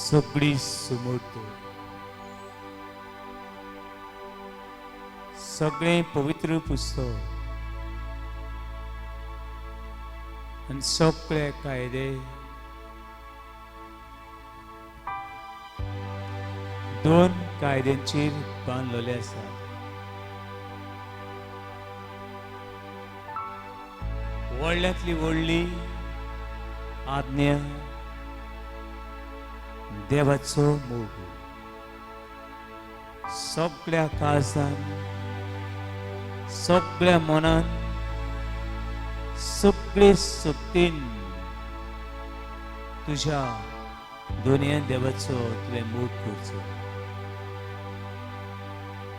सगळी समर्थ, सगळें पवित्र पुस्तक आनी सगळे कायदे दोन कायद्यांचेर बांदलेले आसात. व्हडल्यांतली व्हडली आज्ञा देवाचो मोग. सगळ्या काळजान, सगळ्या मनान, सगळे शक्तीन तुज्या दोनया देवाचो तुवें मोग करचो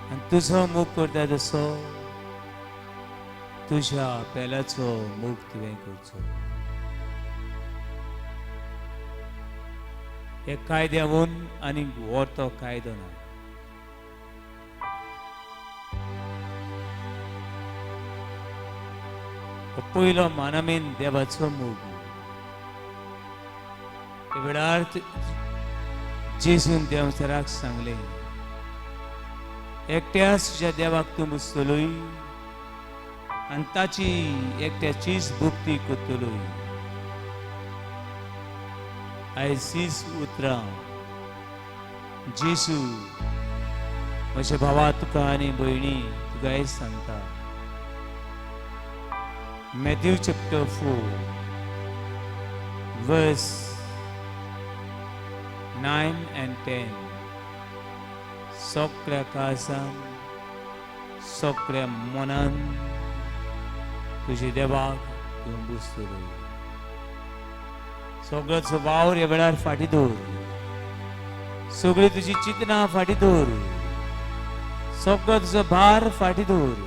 आनी तुजो मोग करता तसो तुज्या पेल्याचो मोग तुवें करचो. हे कायद्यावून आनी व्हरतो कायदो ना. पयलो मानामेन देवाचो मोग. त्या वेळार जेजून देंवचाराक सांगलें, एकट्याच तुज्या देवाक तूं मुजतलोय आनी ताची एकट्याचीच भक्ती करतलोय. आयज हीच उतरां जेजू म्हज्या भावा तुका आनी भयणी तुका आयज सांगता. Matthew chapter 4 verse 9 and 10. सगळ्या काळजान, सगळ्या मनान तुज्या देवाक तूं पुजतलो. सगळोच वावर ह्या वेळार फाटीं दवर, सगळी तुजी चिंतनां फाटीं दवर, सगळो तुजो भार फाटीं दवर.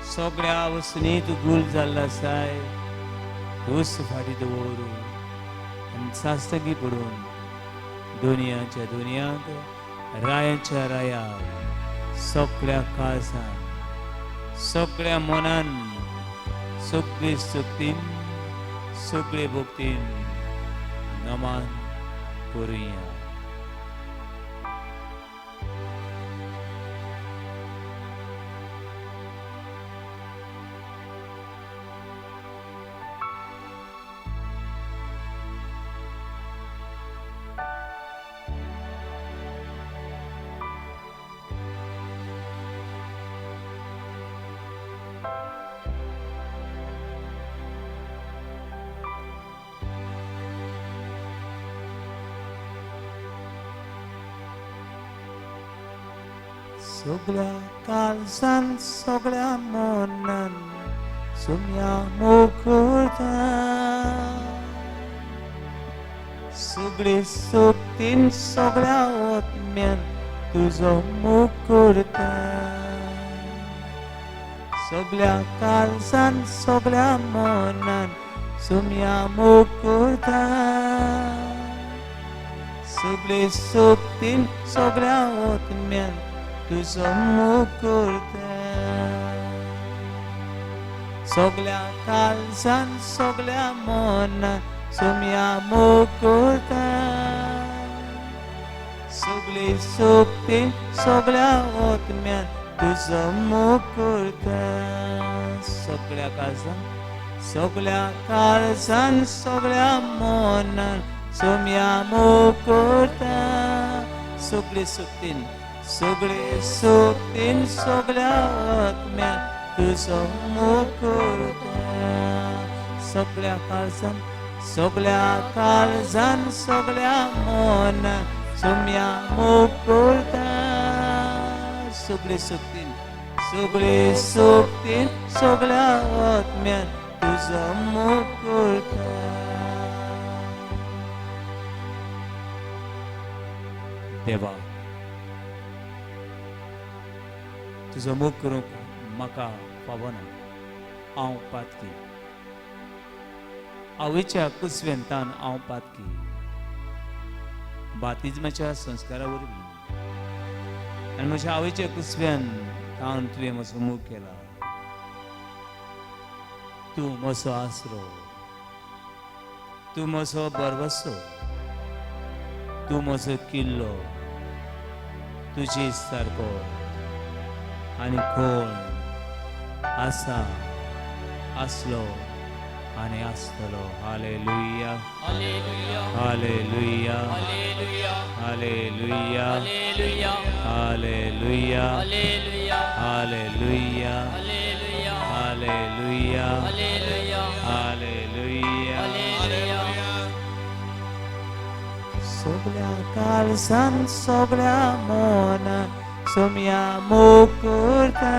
सगळ्या वस्तूंनी तूं गुल जाल्लो आसाय, तूच फाटीं दवर आनी साश्टांगी पडून दुनियाच्या दुनियाक, रायाच्या रायाक सगळ्या काळजान, सगळ्या मनान, सगळे शक्तीन, सगळे भक्तीन नमन करुया. सगळ्या काळजान, सगळ्या मनान सोम्या मोग करता, सगळे शक्तीन, सगळ्या आत्म्यान तुजो मोग करता. सगळ्या काळजान, सगळ्या मनान सोम्या मोग करता, सगळे शक्तीन, सगळ्या आत्म्यान तुजो मोग करता. सगळ्या काळजान, सगळ्या मनान सोम्या मोग करता, सगळे शक्तीन, सगळ्या आत्म्यान तुजो मोग करता. सगळ्या काळजान, सगळ्या काळजान, सगळ्या मनान सोम्या मोग करता, सगळे शक्तीन, सगळे शक्तीन, सगळ्या आत्म्यान तुजो मोग करता. सगळ्या काळजान, सगळ्या काळजान, सगळ्या मनान सोम्या मोग करता, सगळे शक्तीन, सगळे शक्तीन, सगळ्या आत्म्यान तुजो मोग करता. देवा, तुजो मोग करूंक म्हाका फावना, हांव पातकी. आवयच्या कुसवेंतान हांव पातकी. बातिज्माच्या संस्कारा वरवीं आनी म्हज्या आवयच्या कुसव्यान तावन तुवें म्हजो मोग केला. तूं म्हजो आसरो, तूं म्हजो भरवसो. तूं म्हजो किल्लो, तुजे सारको आनी कोण आसा, आसलो आनी आसतलो. Hallelujah. Hallelujah. Hallelujah. Hallelujah. Hallelujah. Hallelujah. Hallelujah. Hallelujah. Hallelujah. Hallelujah. Hallelujah. Hallelujah. Hallelujah. Hallelujah. सगळ्या काळजान, सगळ्या मनान सोम्या मोग करता.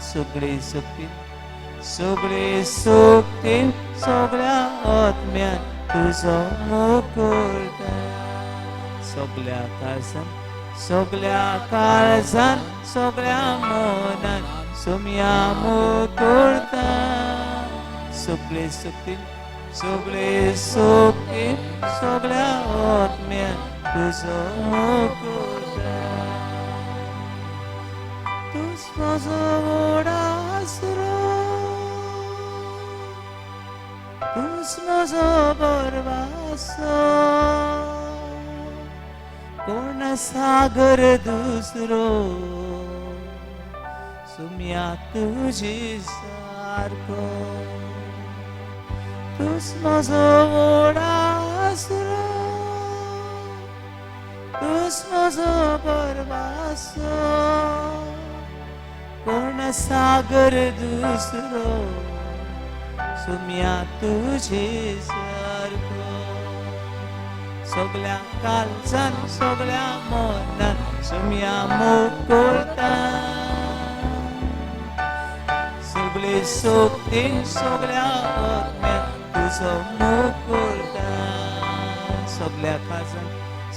सगळे शक्तीन, सगळे शक्तीन, सगळ्या आत्म्यान तुजो मोग करता. सगळ्या काळजान, सगळ्या काळजान, सगळ्या मनान सोम्या मोग करता. सगळे शक्तीन, सगळे शक्तीन, सगळ्या आत्म्यान तुजो मोग करता. तूच म्हजो व्हड आसरो, तूच म्हजो भरवंसो. कोण सागर दुसरो, सुम्या तुजे सारको. तूच म्हजो व्हड आसरो, तूच म्हजो भरवंसो. कोण सागर दुसरो, सुम्या तुजे सारको. सगळ्या काळजान, सगळ्या मनान सुम्या मोग करता. सगळे शक्तीन, सगळ्या आत्म्यान तुजो मोग करता. सगळ्या काळजान,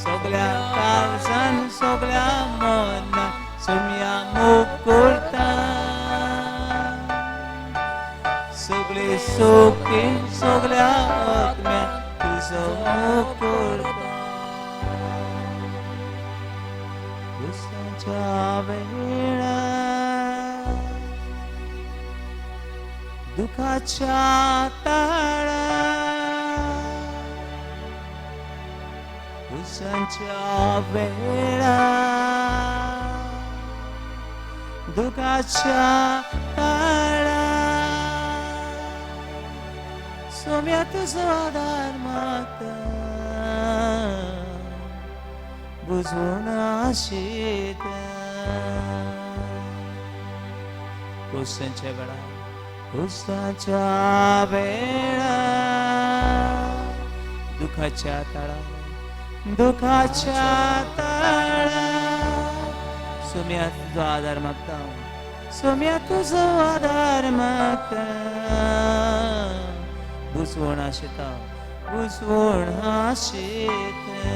सगळ्या काळजान, सगळ्या मनान सुम्या मोग करता. सगळे शक्तीन, सगळ्या आत्म्यान तुजो मोग करता. दुसऱ्यांच्या वेळा, दुखाच्या ताळा, दुसऱ्यांच्या वेळा, दुखाच्या ताळा, सोम्या तुजो आदार मागता, बुजवून आशिता. कुसांच्या वेळा, कुसांच्या वेळा, दुखाच्या ताळा, दुखाच्या ताळा, सोम्या तुजो आदार मागता, सोम्या तुजो आदार मागता, बुजवण आशिता, बुजवण आशिता.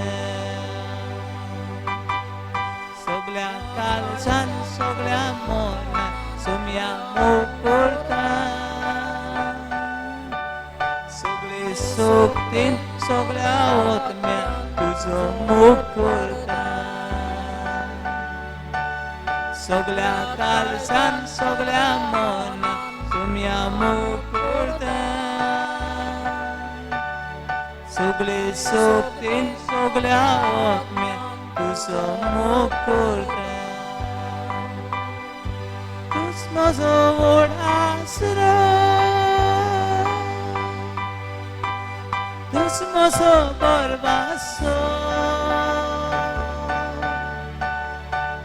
सगळ्या काळजान, सगळ्या मनान सोम्या मोग करता. सगळे शक्तीन, सगळ्या आत्म्यान तुजो मोग करता. सगळ्या काळजान, सगळ्या मनान सोम्या मोग करता. सगळे शक्तीन, सगळ्या आत्म्यान तुजो मोग करता. तूच म्हजो व्हड आसरो, तूच म्हजो भरवंसो.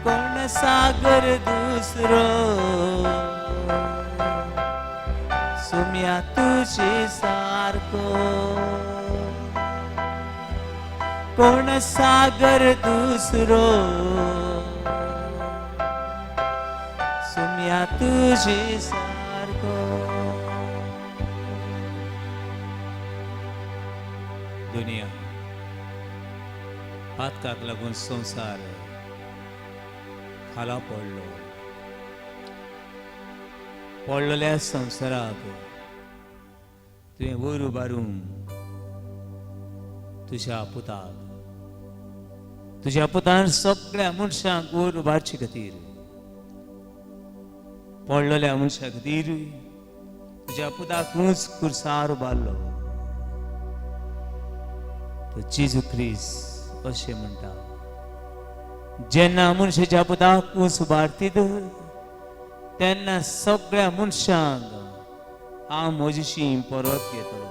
कोण सागर दुसरो, सोम्या तुजे सारको. कोण सागर दुसरो, सोम्या तुजे सारको. दुनिया पातकाक लागून संवसार खाला पडलो. पडलेल्या संवसाराक तुवें वयर उबारून तुज्या पुताक, तुज्या पुतान सगळ्या मनशांक वयर उबारचे खातीर, पडलेल्या मनशा खातीर तुज्या पुताकूच कुर्सार उबारलो. तो जेजू क्रिस्त. अशें म्हणटा, जेन्ना मनशाच्या पुताक ऊंच उबारतीत तेन्ना सगळ्या मनशांक हांव म्हजीशी परत घेतलो.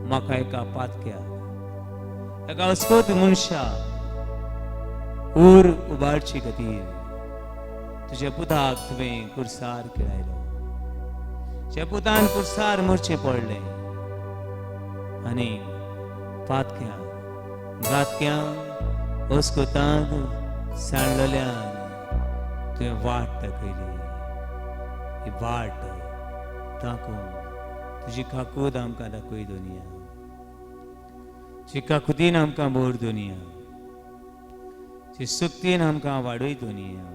म्हाका एका पातक्याक, एका अस्कोत मनशाक उर उबारचे खातीर तुज्या पुताक तुवें कुर्सार खेळायलो. तुज्या पुतान कुर्सार मरचें पडलें आनी पातक्यांक, घातक्यांक, अस्कोतांक सांडलेल्यान तुवें वाट दाखयली. ही वाट दाखोवन तुजी काकूद आमकां दाखय दोनया, तुजी काकुदीन आमकां भर दोनया, तुजी सक्तीन आमकां वाडय दोनया.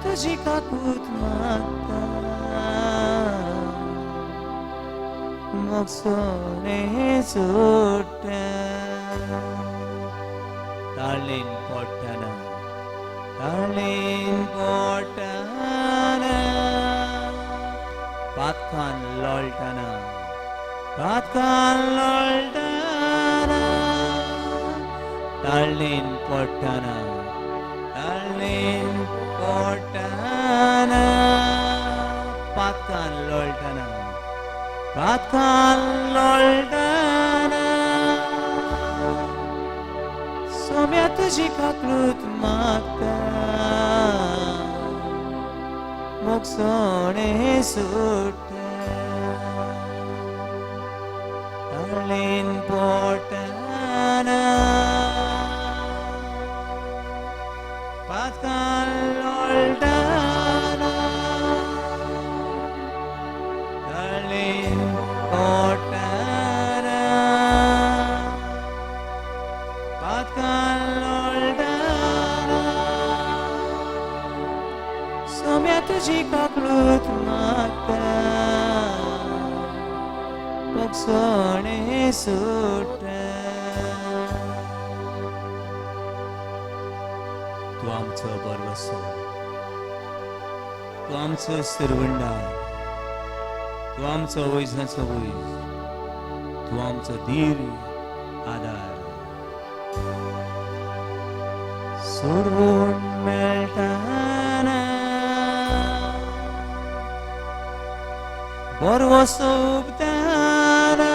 तुजी काकूत मागता मोगसोने सुट्टा. ताळेन पोटाना, ताळेन पोटाना, पातकान लोळटाना, पातकान लोळटाना, ताळेन पोटाना, ताळेन पोटाना, पातकान लोळटाना, पातकान लोळटाना, सोम्या तुजी काकूत मागता मोगसोणे सुट्टा. ताळेन पोटाना, पातकान लोळटाना, ताळेन पोटाना, पातकान लोळटाना, सोम्या तुजी काकूत मागता मोगसोणे सुट्टा. तूं आमचो बरवसो, तूं आमचो सरवंडार, तूं आमचो वैजाचो वैज, तूं आमचो धीर आदार. सोडून मेळटाना बरवसो उबताना,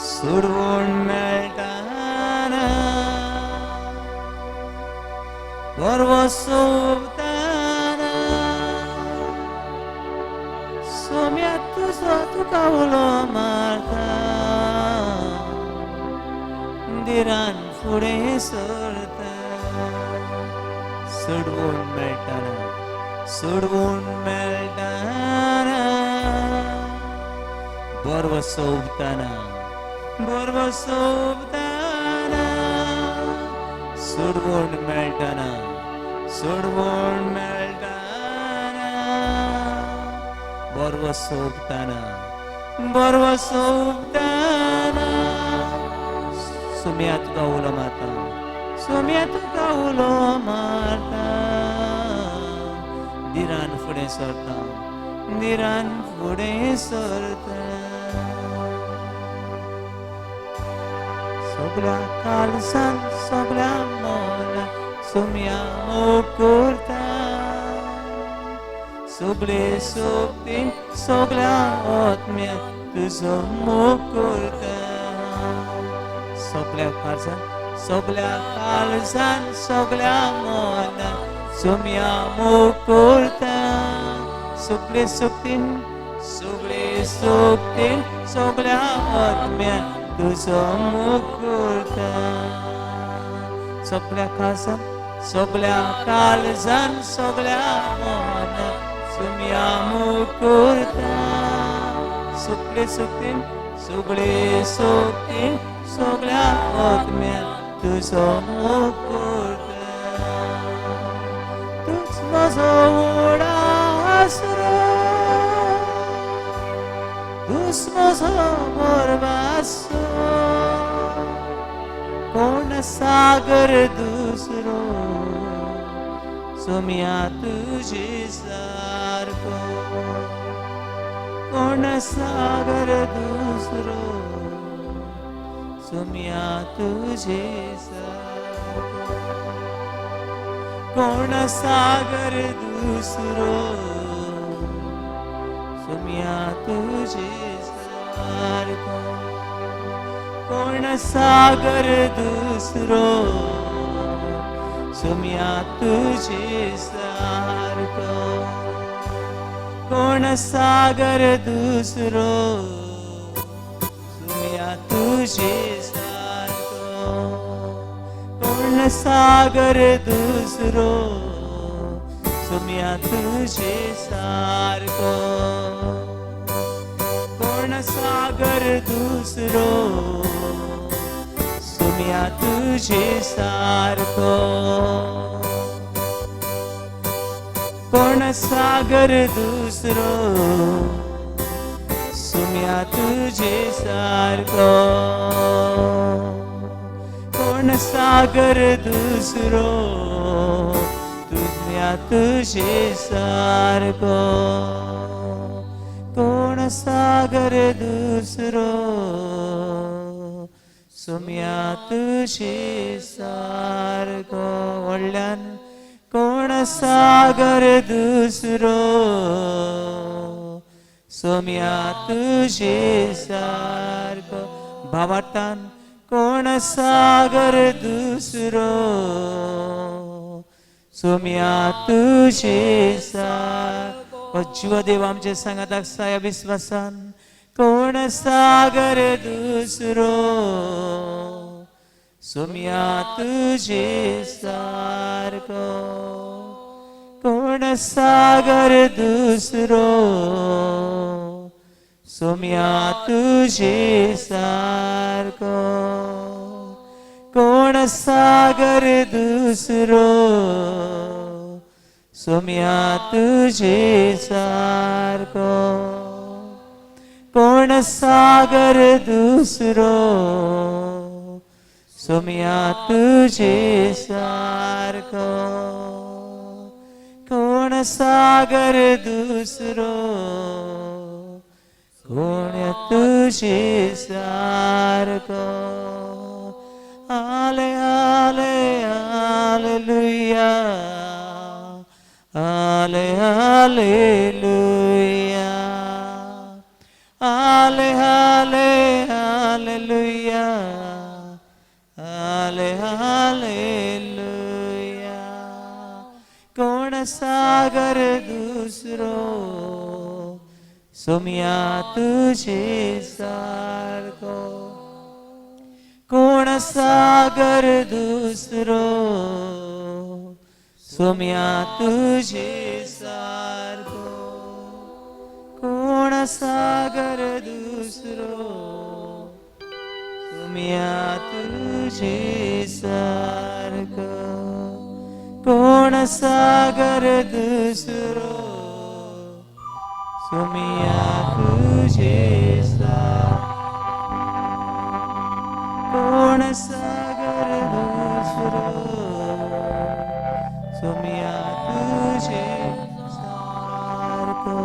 सोडून मेळटाना बरवसो उबताना, सोम्या तुजो तुका उलो मारता दिरान फुडें सरता. सोडवून मेळटाना, सोडवून मेळटाना, बरवसो उबताना, बरवसो उबताना, सोडवून मेळटाना, सोडवून मेळटाना, बरवसो उबताना, बरवसो उबताना, सोम्या तुका उलो मारता, सोम्या तुका उलो मारता, दिरान फुडें सरता, दिरान फुडें सरता. सगळ्या काळजान, सगळ्या मनान सोम्या मोग करता, सगळे सोबतीन, सगळ्या आत्म्यान तुजो मोग करता. सगळ्या काळजान, सगळ्या काळजान, सगळ्या मनान सोम्या मोग करता. सगळे शक्तीन, सगळे शक्तीन, सगळ्या आत्म्यान तुजो मोग करता. सगळ्या काळजान, सगळ्या काळजान, सगळ्या मनान सोम्या मोग करता. सगळे शक्तीन, सगळे शक्तीन, सगळ्या आत्म्यान तुजो मोग करता. तूच म्हजो व्हड आसरो, तूच म्हजो भरवंसो, कोण सागर दुसरो सोम्या तुजे सारको, कोण सागर दुसरो सोम्या तुजे सारको, कोण सागर दुसरो सोम्या तुजे सारको, कोण सागर दुसरो सोम्या तुजे सारको, कोण सागर दुसरो सोम्या तुजे सारको, कोण सागर दुसरो सोम्या तुजे सारको, कोण सागर दुसरो सोम्या तुजे सारको, कोण सागर दुसरो सोम्या तुजे सारको, कोण सागर दुसरो तुझ्या तुजे सारको, कोण सागर दुसरो सोम्या तुजे सारको. व्हडल्यान, कोण सागर दुसरो सोम्या तुजे सारको. भावार्थान, कोण सागर दुसरो सोम्या तुजे सारको. जीवदेव आमचे सांगाताक साया विस्वासान, कोण सागर दुसरो सोम्या तुजे सारको, कोण सागर दुसरो सोम्या तुजे सारको, कोण सागर दुसरो सोम्या तुजे सारको, कोण सागर दुसरो सोम्या तुजे सारको, कोण सागर दुसरो कोण तुजे सारको. आले आले हालेलुया, आले हालेलुया, आले आले हालेलुया, आले हालेलुया. कोण सागर दुसरो सोम्या तुजे सारको, कोण सागर दुसरो सोम्या तुजे सारको, कोण सागर दुसरो सोम्या तुजे सारको, कोण सागर दुसरो सोम्या तुजे सारको, कोण सागर दुसरो सोम्या तुजे सारको,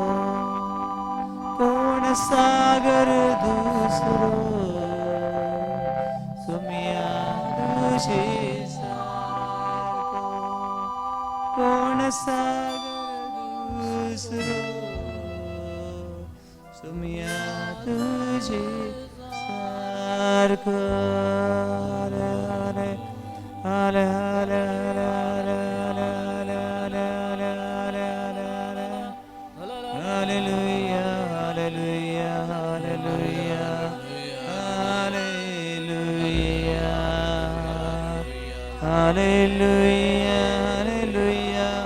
कोण सागर दुसरो सोम्या तुजे सारको, कोण सागर दुसरो सोमया तुजे सारको. हाले हाले हाले हाले हाले हाले हाले हाले हाले हाले हाले हाले. Hallelujah, hallelujah, hallelujah, hallelujah, hallelujah, hallelujah, hallelujah,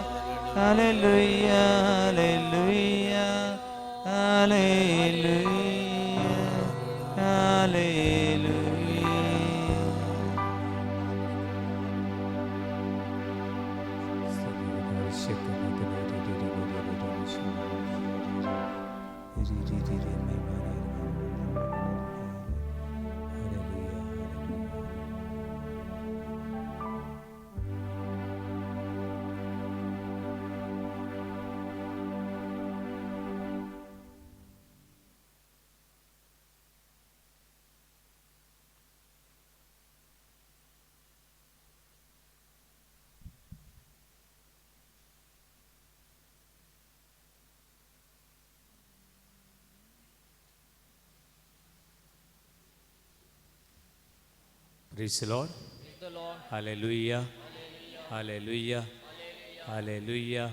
hallelujah, hallelujah, hallelujah. Praise the Lord. Praise the Lord. Hallelujah. Hallelujah. Hallelujah.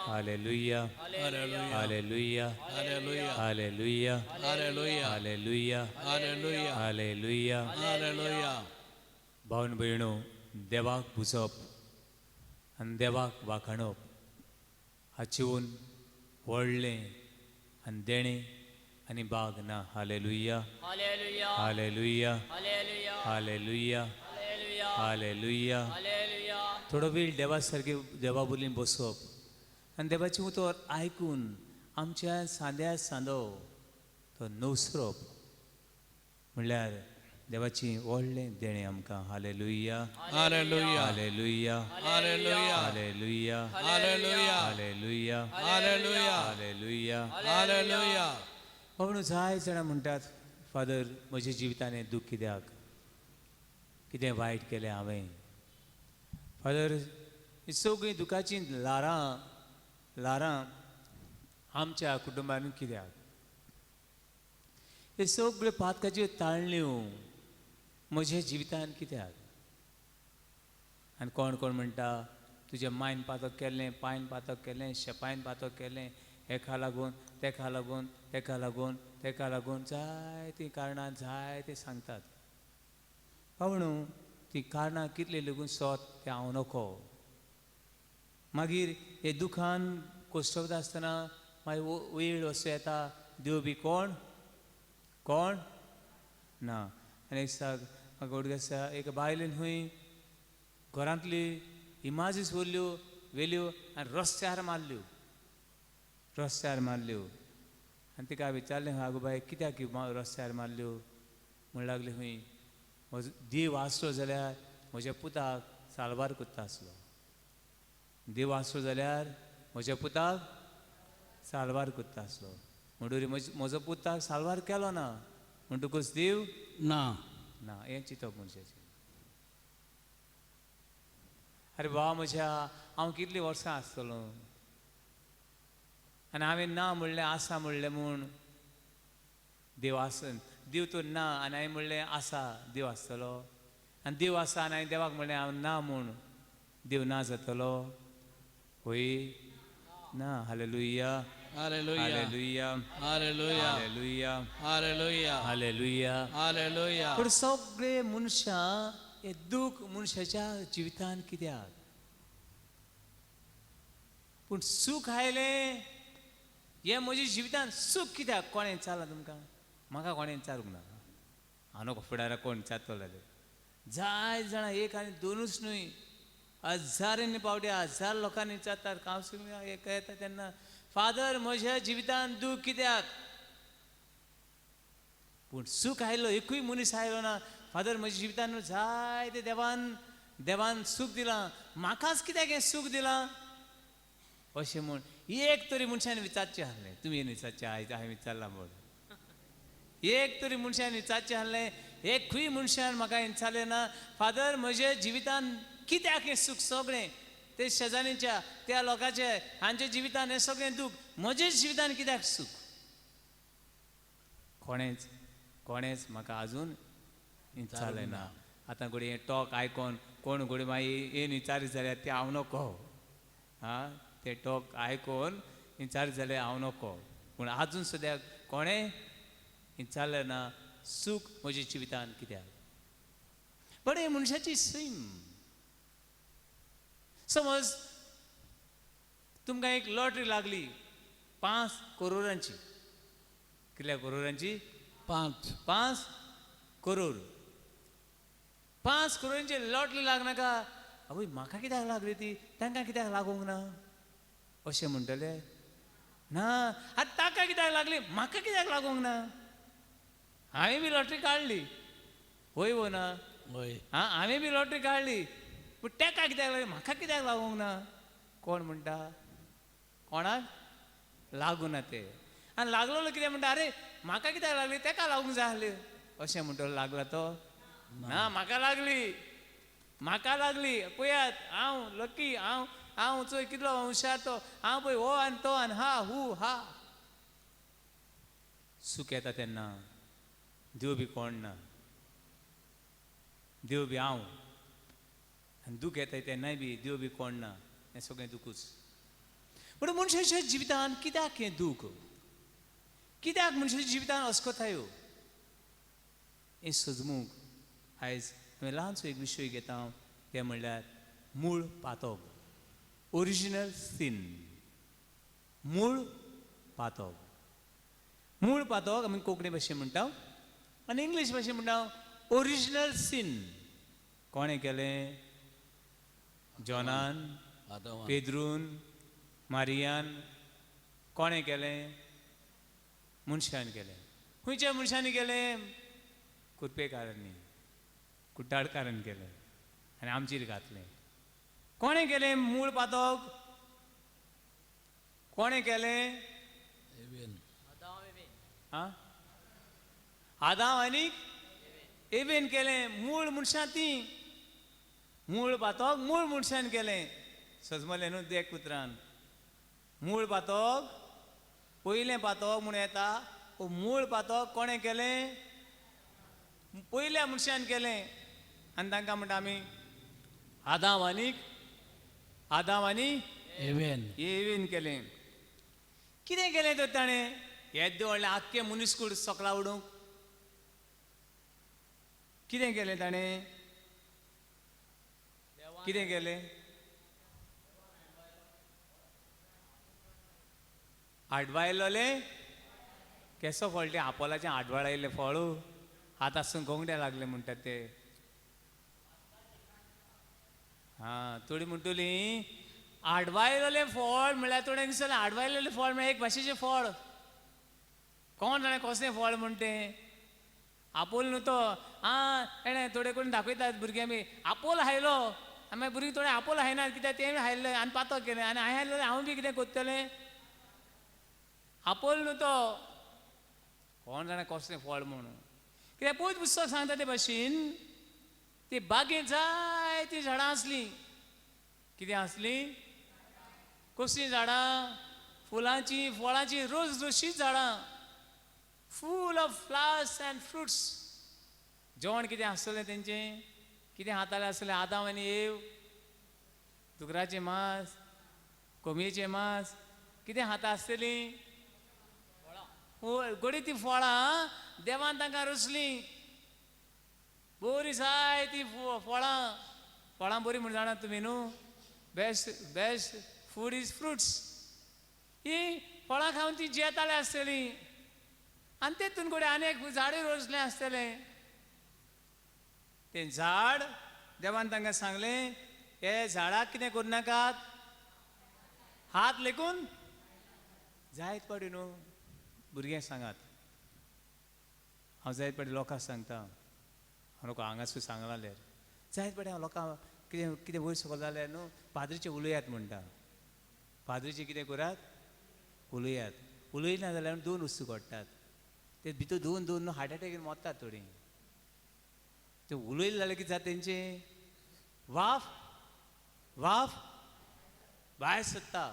Hallelujah. Hallelujah. Hallelujah. Hallelujah. Hallelujah. Hallelujah. Hallelujah. Hallelujah. Hallelujah. Hallelujah. Hallelujah. भावन भयणो, देवाक पुजप आनी देवाक वाखाणप हाचेहून व्हडलें आनी देणें आनी बाग ना. Hallelujah. Hallelujah. Hallelujah. Hallelujah. Hallelujah. Hallelujah. Hallelujah. Hallelujah. थोडो वेळ देवा सारके देवा बोलीन बसप आनी देवाचें उतर आयकून आमच्या सांद्या सांदो तो नवसरप म्हणल्यार देवाचें व्हडलें देणें आमकां. Hallelujah. Hallelujah. Hallelujah. Hallelujah. Hallelujah. Hallelujah. Hallelujah. Hallelujah. Hallelujah. Hallelujah. म्हणून जाय जाणां म्हणटात, फादर म्हज्या जिवितान हें दूख कित्याक, कितें वायट केलें हांवें? फादर, ही सगळीं दुखाचीं ल्हारां ल्हारां आमच्या कुटुंबान कित्याक? हे सगळ्यो पातकाच्यो ताळण्यो म्हज्या जिवितान कित्याक? आनी कोण कोण म्हणटा, तुज्या मायन पातक केल्लें, पायन पातक केलें, शेपायन पातक केलें, हेका लागून तेका लागून तेका लागून तेका लागून, जायतीं कारणां जायतीं सांगतात. पावणू तीं कारणां कितलीं लागून सोत तें हांव नको. मागीर हे दुखान कोश्टवता आसतना मागीर वेळ असो येता, देव बी कोण कोण ना. आनी एक दिसा म्हाका उडगास आसा, एका बायलेन खंय घरांतली इमाजीस व्हरल्यो व्हेल्यो आनी रस्त्यार मारल्यो, रस्त्यार मारल्यो. आनी तिका विचारलें, आगो बाय कित्याक रस्त्यार मारल्यो? म्हण लागली खंय, म्हजो देव आसलो जाल्यार म्हज्या पुताक साल्वार करता आसलो, देव आसलो जाल्यार म्हज्या पुताक साल्वार करता आसलो, म्हणटकीर म्हजो पुताक साल्वार केलो ना म्हणटकूच देव ना ना. हें चिंतप मनशाचें. आरे बाबा म्हज्या, हांव कितलीं वर्सां आसतलो आनी हांवें ना म्हणलें आसा म्हणलें म्हूण देव आस, देव तर ना आनी हांवें म्हणलें आसा देव आसतलो, आनी देव आसा आनी हांवें देवाक म्हणलें हांव ना म्हूण देव ना जातलो? होय ना. Hallelujah. Hallelujah. Hallelujah. Hallelujah. Hallelujah. Hallelujah. Hallelujah. Hallelujah. पूण सगळे मनशां हें दूख मनशाच्या जिवितान कित्याक? पूण सूख आयलें हें म्हज्या जिवितान सूख कित्याक? कोणें विचारलां तुमकां? म्हाका कोणें विचारूंक ना. हांव नको फुडाराक कोण विचारतलो जाल्यार. जाय जाणां एक आनी दोनूच न्हय, हजारांनी पावटी हजार लोकांनी विचारतात. कावन्सिलिंग एक येता तेन्ना, फादर म्हज्या जिवितान दूख कित्याक? पूण सूख आयलो एकूय मनीस आयलो ना, फादर म्हज्या जिवितान जायते देवान देवान सूख दिलां, म्हाकाच कित्याक हें सूख दिलां अशें म्हूण एक तरी मनशान विचारचें आहलें. तुमी विचारचें आयज हांवें विचारलां म्हूण एक तरी मनशान विचारचें आहलें, एकूय मनशान म्हाका विचारलें ना, फादर म्हज्या जिवितान कित्याक हें सूख सगळें ते शेजाऱ्यांच्या त्या लोकांचे हांच्या जिवितान हें सगळें दूख, म्हज्या जिवितान कित्याक सूख? कोणेंच कोणेंच म्हाका आजून विचारलें ना. आतां घडये हें टॉक आयकोन कोण घडये मागीर येवन विचारीत जाल्यार तें हांव नको. आं, तें टॉक आयकोन विचारीत जाल्यार हांव नको. पूण आजून सुद्दां कोणें विचारलें ना सूख म्हज्या जिवितान कित्याक. बट हे मनशाची सैम. समज तुमकां एक लॉटरी लागली 5 करोडांची. कितल्या करोडांची? 5. 5 करोड. 5 करोडांची लॉटरी लागनाका. आवय म्हाका कित्याक लागली ती, तांकां कित्याक लागूंक ना अशें म्हणटले ना. आतां ताका कित्याक लागली, म्हाका कित्याक लागूंक ना? हांवें बी लॉटरी काडली, वय वो ना? वय. आं, हांवें बी लॉटरी काडली, पूण ताका कित्याक लागली, म्हाका कित्याक लागूंक ना? कोण म्हणटा? कोणाक लागूं ना ते. आनी लागलेलो कितें म्हणटा, अरे म्हाका कित्याक लागली, ताका लागूंक जाय आसली अशें म्हणटलो. लागला तो ना, म्हाका लागली, म्हाका लागली, पळयात हांव लकी, हांव हांव चोय कितलो हुशार तो, हांव पळय हो आनी तो आनी हा हू हा. सूख येता तेन्ना देव बी कोण ना, देव बी हांव. आनी दूख येता तेन्नाय बी देव बी कोण ना, हें सगळें दुखूच. पूण मनशाच्या जिवितान कित्याक हें दूख, कित्याक मनशाच्या जिवितान अस्कतायो, हें सजमूंक आयज हांवें ल्हानसो एक विशय घेता, तें म्हणल्यार मूळ पातक, ओरिजिनल सीन. मूळ पातक. मूळ पातक आमी कोंकणी भाशेन म्हणटा आनी इंग्लीश भाशेन म्हणटा ओरिजिनल सीन. कोणें केलें? जॉनान, पेद्रून, मारियान. कोणें केलें? मनशान केलें. खंयच्या मनशांनी केलें? कुरपेकारांनी, कुट्टाळकारान केलें आनी आमचेर घातलें. कोणें केलें मूळ पातक? कोणें केलें? आं, आदाम आनी एवेन केलें. मूळ मनशां तीं. मूळ पातक मूळ मनशान केलें. सजमलें न्हू देख उतरान. मूळ पातक, पयलें पातक म्हूण येता, मूळ पातक कोणें केलें? पयल्या मनशान केलें. आनी तांकां म्हणटा आमी आदाम आनी आदाम आनी एवेन, एवेन केलें. कितें केलें तर ताणें? येद्दें व्हडलें आख्खें मनीसकूड सकला उडोवंक कितें केलें ताणें? कितें केलें? आडवायलोलें केसो फळ तें आपोलाचें आडवाळायल्लें फळ आतां गोंगड्या लागले म्हणटात ते. आं, थोडी म्हणटली आडवायलोलें फळ म्हणल्यार थोड्यांक दिसलें आडवायलोलें फळ म्हळ्यार एक भाशेचें फळ. कोण जाणा कसलें फळ म्हण तें? आपोल न्हू तो. आं, एणें थोडे कोण दाखयतात भुरग्यां बी आपोल हायलो, आनी मागीर भुरगीं थोडे आपोल हायनात कित्याक तें हायलें आनी पातो केलें आनी हांवें हायलें हांव बी कितें करतलें? आपोल न्हू तो. कोण जाणा कसलें फळ म्हणून. कित्याक पयत पुस्तक सांगता ते भाशेन ती बागेंत जायतीं झाडां आसलीं. कितें आसलीं? कसलीं झाडां? फुलांचीं, फळांचीं, रोज रोशीच झाडां, full of flowers and fruits. जेवण कितें आसतलें तेंचें? कितें हातालें आसतलें? आदाम आनी एव, दुकराचें मांस, कोंबयेचें मांस, कितें खाता आसतलीं? गोडी ती फळां देवान तांकां रचलीं. बरीं जाय ती फळां. फळां बरीं म्हूण जाणात तुमी न्हू? Best best food is fruits. ही फळां खावन ती जियेताले आसतलीं. आनी तेतून कडेन आनी एक झाडूय रोजलें आसतलें. तें झाड देवान तांकां सांगलें, हे झाडाक कितें करूं नाकात, हात लेखून जायत पडू न्हू. भुरग्यांक सांगात, हांव जायत पडे लोकांक सांगता, हांव लोकां हांगासर सांगलां जाल्यार जायत पडे हांव लोकांक कितें कितें वयर सकयल जाल्यार न्हू पाद्रीचें उलयात म्हणटा. पाद्रीचें कितें करात? उलयात. उलयना जाल्यार दोन वस्तू घडटात. ते भितर दोन दोन न्हू हार्ट एटॅक मरतात थोडीं. ते उलयलें जाल्यार कितें जाता तेंचें? वाफ वाफ भायर सोदता,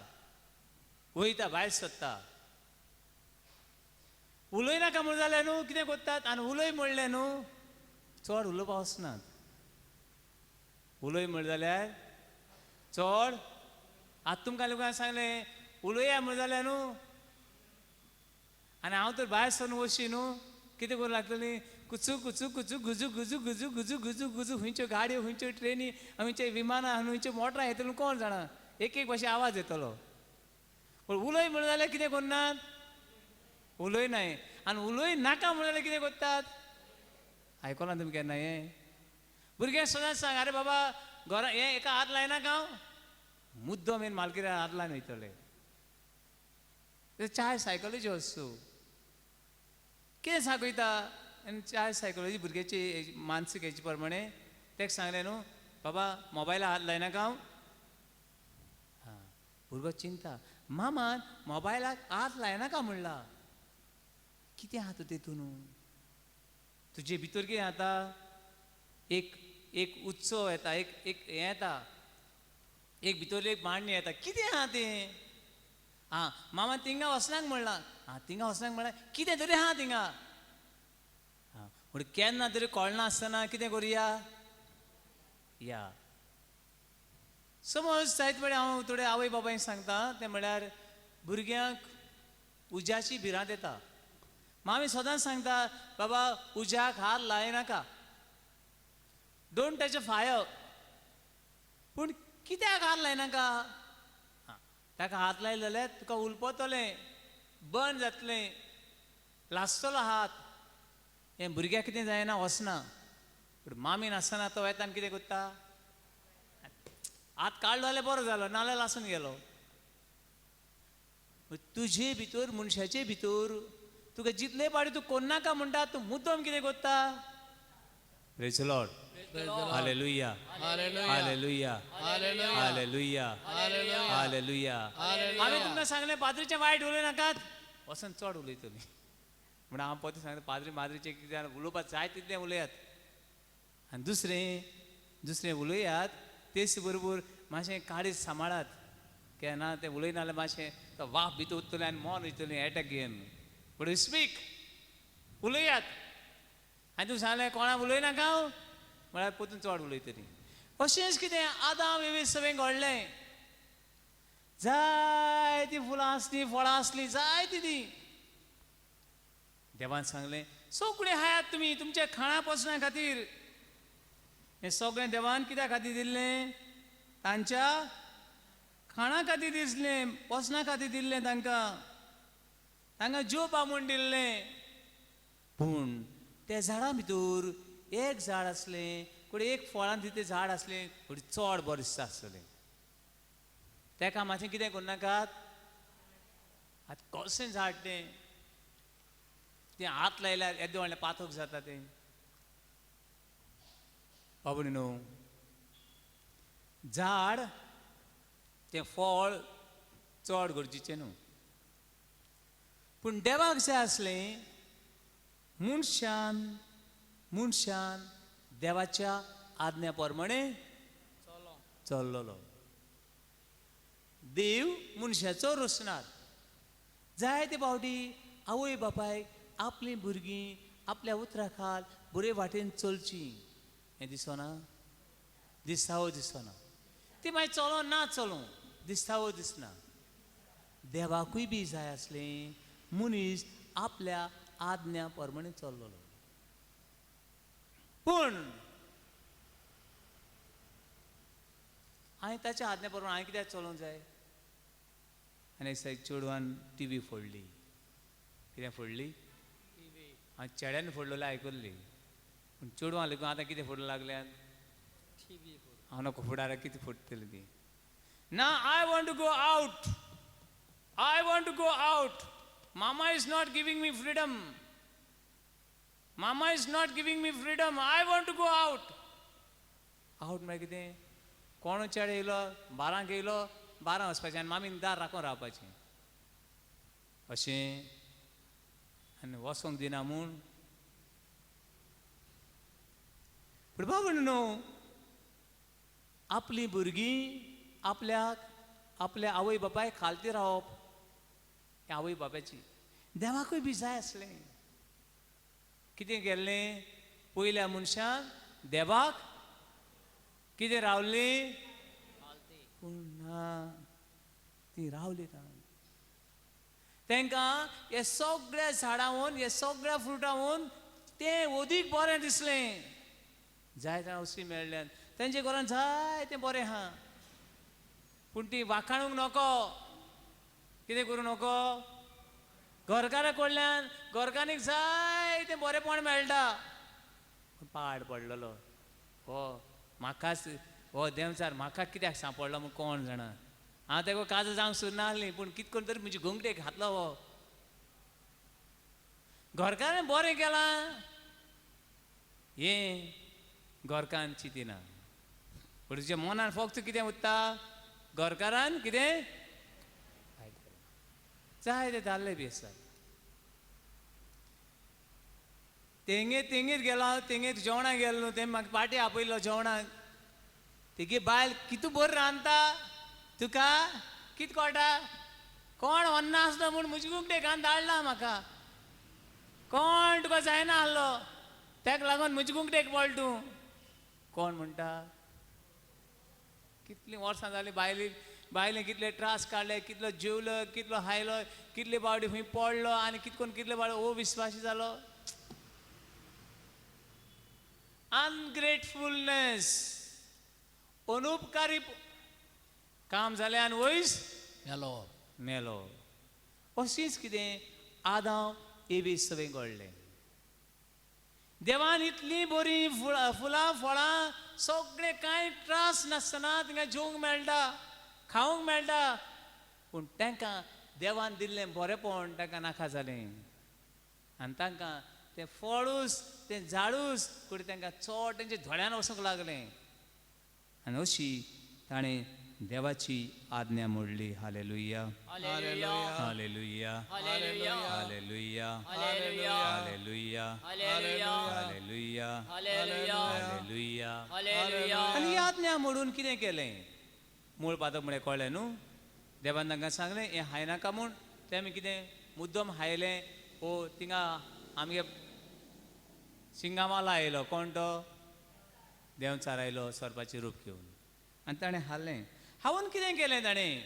वयता भायर सोदता. उलयनाका म्हूण जाल्यार न्हू कितें करतात आनी उलय म्हणलें न्हू चड उलोवपा वचनात. उलय म्हण जाल्यार चड आतां तुमकां लोकांक सांगलें उलया म्हण जाल्यार न्हू आनी हांव तर भायर सरून वशी न्हू कितें करूं लागतली कुचू कुचू कुचू गुजू गुजू गुजू गुजू गुजू गुजू खंयच्यो गाडयो खंयच्यो ट्रेनी खंयच्यो विमानां खंयच्यो मोटरां येतल्यो कोण जाणा एक एक भाशे आवाज येतलो. पूण उलय म्हण जाल्यार कितें करनात उलय नाय. आनी उलय नाका म्हण जाल्यार कितें करतात आयकलां तुमी केन्ना हें? भुरग्यांक सदांच सांग आरे बाबा घरा हें एका हात लायनाका हांव मुद्दो मेन मालकिऱ्या हात लावन वयतले. चाय सायकॉलॉजी वस्तू कितें सांगयता आनी चाय सायकॉलॉजी भुरग्याची मानसीक हेचे प्रमाणे तेका सांगलें न्हू बाबा मोबायला हात लायनाका हांव. हां भुरगो चिंता मामान मोबायलाक हात लायनाका म्हणला कितें आहा तूं तेतून तुजे भितर कितें जाता एक एक उत्सव येता एक एक हें येता एक भितर एक मांडणी येता कितें आहा तें. आं मामा थिंगा वचनाक म्हणलां आं थिंगा वचनाक म्हणलां कितें तरी आहा थिंगा. आं पूण केन्ना तरी कळना आसतना कितें करुया या समज जायत वेळ हांव थोडे आवय बापायक सांगता तें म्हळ्यार भुरग्यांक उज्याची भिरांत येता. मामी सदांच सांगता बाबा उज्याक हात लायनाका don't touch a fire. पूण कित्याक हात लायनाका? ताका हात लायलो जाल्यार तुका उलपतलें बर्न जातलें लासतलो हात. हें भुरग्याक कितें जायना वचना. पूण मामी नासतना तो येता आनी कितें करता हात काडलो जाल्यार बरो जालो नाल्यार लासून गेलो. तुजे भितर मनशाचे भितर तुका जितले पाडी तूं कोन्नाका म्हणटा तूं मुद्दम कितें करता. Praise the Lord. Hallelujah. Hallelujah. Hallelujah. Hallelujah. हांवें तुमकां सांगलें पाद्रीचें वायट उलय नाकात वचून चड उलयतली म्हणून हांव परतें सांगता पाद्री माद्रीचें कितें उलोवपाक जाय तितलें उलयात आनी दुसरें दुसरें उलयात तेच बरोबर मातशें काळीज सांबाळात केन्ना तें उलयना जाल्यार मातशें तो वाफ भितर उरतलें आनी मन वयतलें एटॅक घेवन. बट स्पीक उलयात. आनी तूं सांगलें कोणाक उलयनाका हांव म्हळ्यार परतून चड उलयतली. अशेंच कितें आदाम एवी सगळें घडलें जायतीं फुलां आसलीं फळां आसलीं जायतीं तीं. देवान सांगलें सगळीं आहात तुमी तुमच्या खाणा पोसण्या खातीर. हें सगळें देवान कित्या खातीर दिल्लें? तांच्या खाणा खातीर दिसलें पोसणा खातीर दिल्लें तांकां तांकां जेवपा म्हूण दिल्लें. पूण त्या झाडां भितर एक झाड आसलें कोण एक फळां दितें झाड आसलें पूण चड बरें दिसता आसतलें तेका मातशें कितें करूं नाकात आतां कशें झाड तें तें हात लायल्यार येदें व्हडलें पातक जाता तें. बाबू न्हू झाड तें फळ चड गरजेचें न्हू पूण देवाक जाय आसलें मनशान मनशान देवाच्या आज्ञा प्रमाणे चल्लोलो. देव मनशाचो रचणार. जायते फावटी आवय बापायक आपलीं भुरगीं आपल्या उतरा खाल बरे वाटेन चलचीं हें दिसना दिसता वो दिसना ती मागीर चलो ना चलों दिसता वो दिसना. देवाकूय बी जाय आसलें मनीस आपल्या आज्ञा प्रमाणे चल्लोलो. पूण हांवें ताच्या आज्ञा प्रमाणे हांवें कित्याक चलोवंक जाय? आनी एक दिसा चेडवान टी व्ही फोडली. कितें फोडली? हांवें चेड्यान फोडलेलें आयकल्ली पूण चेडवां लेगून आतां कितें फोडूंक लागल्यात हांव नको फुडाराक कितें फोडटलीं ती. ना I want to go out I want to go out. Mama is not giving me freedom. Mama is not giving me freedom. I want to go out. Out म्हळ्यार कितें? कोण चेडे येयलो बारांक येयलो बारां वचपाचें आनी मामीन दार राखून रावपाचें अशें आनी वचोंक दिना म्हूण. पूण बाबा न्हू आपलीं भुरगीं आपल्याक आपल्या आवय बापायक खालती रावप हें आवय बापायची. देवाकूय बी जाय आसलें. कितें केल्लें पयल्या मनशान देवाक कितें रावलीं, पूण ना ती रावली ना. तांकां हे सगळ्या झाडांहून हे सगळ्या फ्रुटाहून तें ओदीक बरें दिसलें. जाय जाणां असली मेळ्ळ्यान तेंच्या घरान जाय तें बरें आहा, पूण ती वाखाणूंक नको, कितें करूं नको, घरकारा कडल्यान घरकान्नीक जाय तें बरेंपण मेळटा. पूण पाड पडलेलो हो म्हाकाच हो देंवचार म्हाका कित्याक सांपडलो म्हूण कोण जाणा. हांव तेका काजू जावंक सोदना आसली, पूण कित करून तरी म्हजी गोंगटेक घातलो हो. घरकारान बरें केलां हें घरकान्न चिंतिना, पूण तुज्या मनान फक्त कितें उरता, घरकारान कितें जाय ते दादले बी आसा. तेंगे तेंगेर गेला, तेंगेर जेवणाक गेलो न्हू, तें म्हाका पार्टी आपयलो जेवणाक. तेगे बायल कितू बरें रांदता, तुका कित कळटा, कोण वन्ना आसलो म्हूण म्हजी गुंगटे घान धाडला म्हाका, कोण तुका जायना आहलो तेका लागून म्हजी गुंगटेक पडल तूं. कोण म्हणटा? कितलीं वर्सां जालीं बायले बायले कितले त्रास काडले, कितलो जेवलो, कितलो खायलो, कितले पावटी खंय पडलो आनी कित करून कितले पावटी ओ विस्वासी जालो. अनग्रेटफुलनेस, अनुपकारी काम जालें आनी वयस मेलो मेलो. अशीच कितें आदांव एवी सगळें घडलें. देवान इतलीं बरीं फुलां फुलां फळां सगळें कांय त्रास नासतना तिंगा जेवंक मेळटा, खावंक मेळटा, पूण तांकां देवान दिल्लें बरेंपण तांकां नाका जालें आनी तांकां तें फळूच तें झाडूच कुडी तांकां चड तेंच्या दोळ्यान वचूंक लागलें आनी अशी ताणें देवाची आज्ञा मोडली. Hallelujah, hallelujah, hallelujah, hallelujah, hallelujah, hallelujah. आनी ही आज्ञा मोडून कितें केलें? मूळ पातक म्हळ्यार कळ्ळें न्हू? देवान तांकां सांगलें हें हायनाका म्हूण, तें आमी कितें मुद्दम हायलें. ओ थिंगा आमगे सिंगामाला आयलो, कोण तो? देंवचार आयलो सोरपाचें रूप घेवन आनी ताणें हाडलें. हांवें कितें केलें ताणें?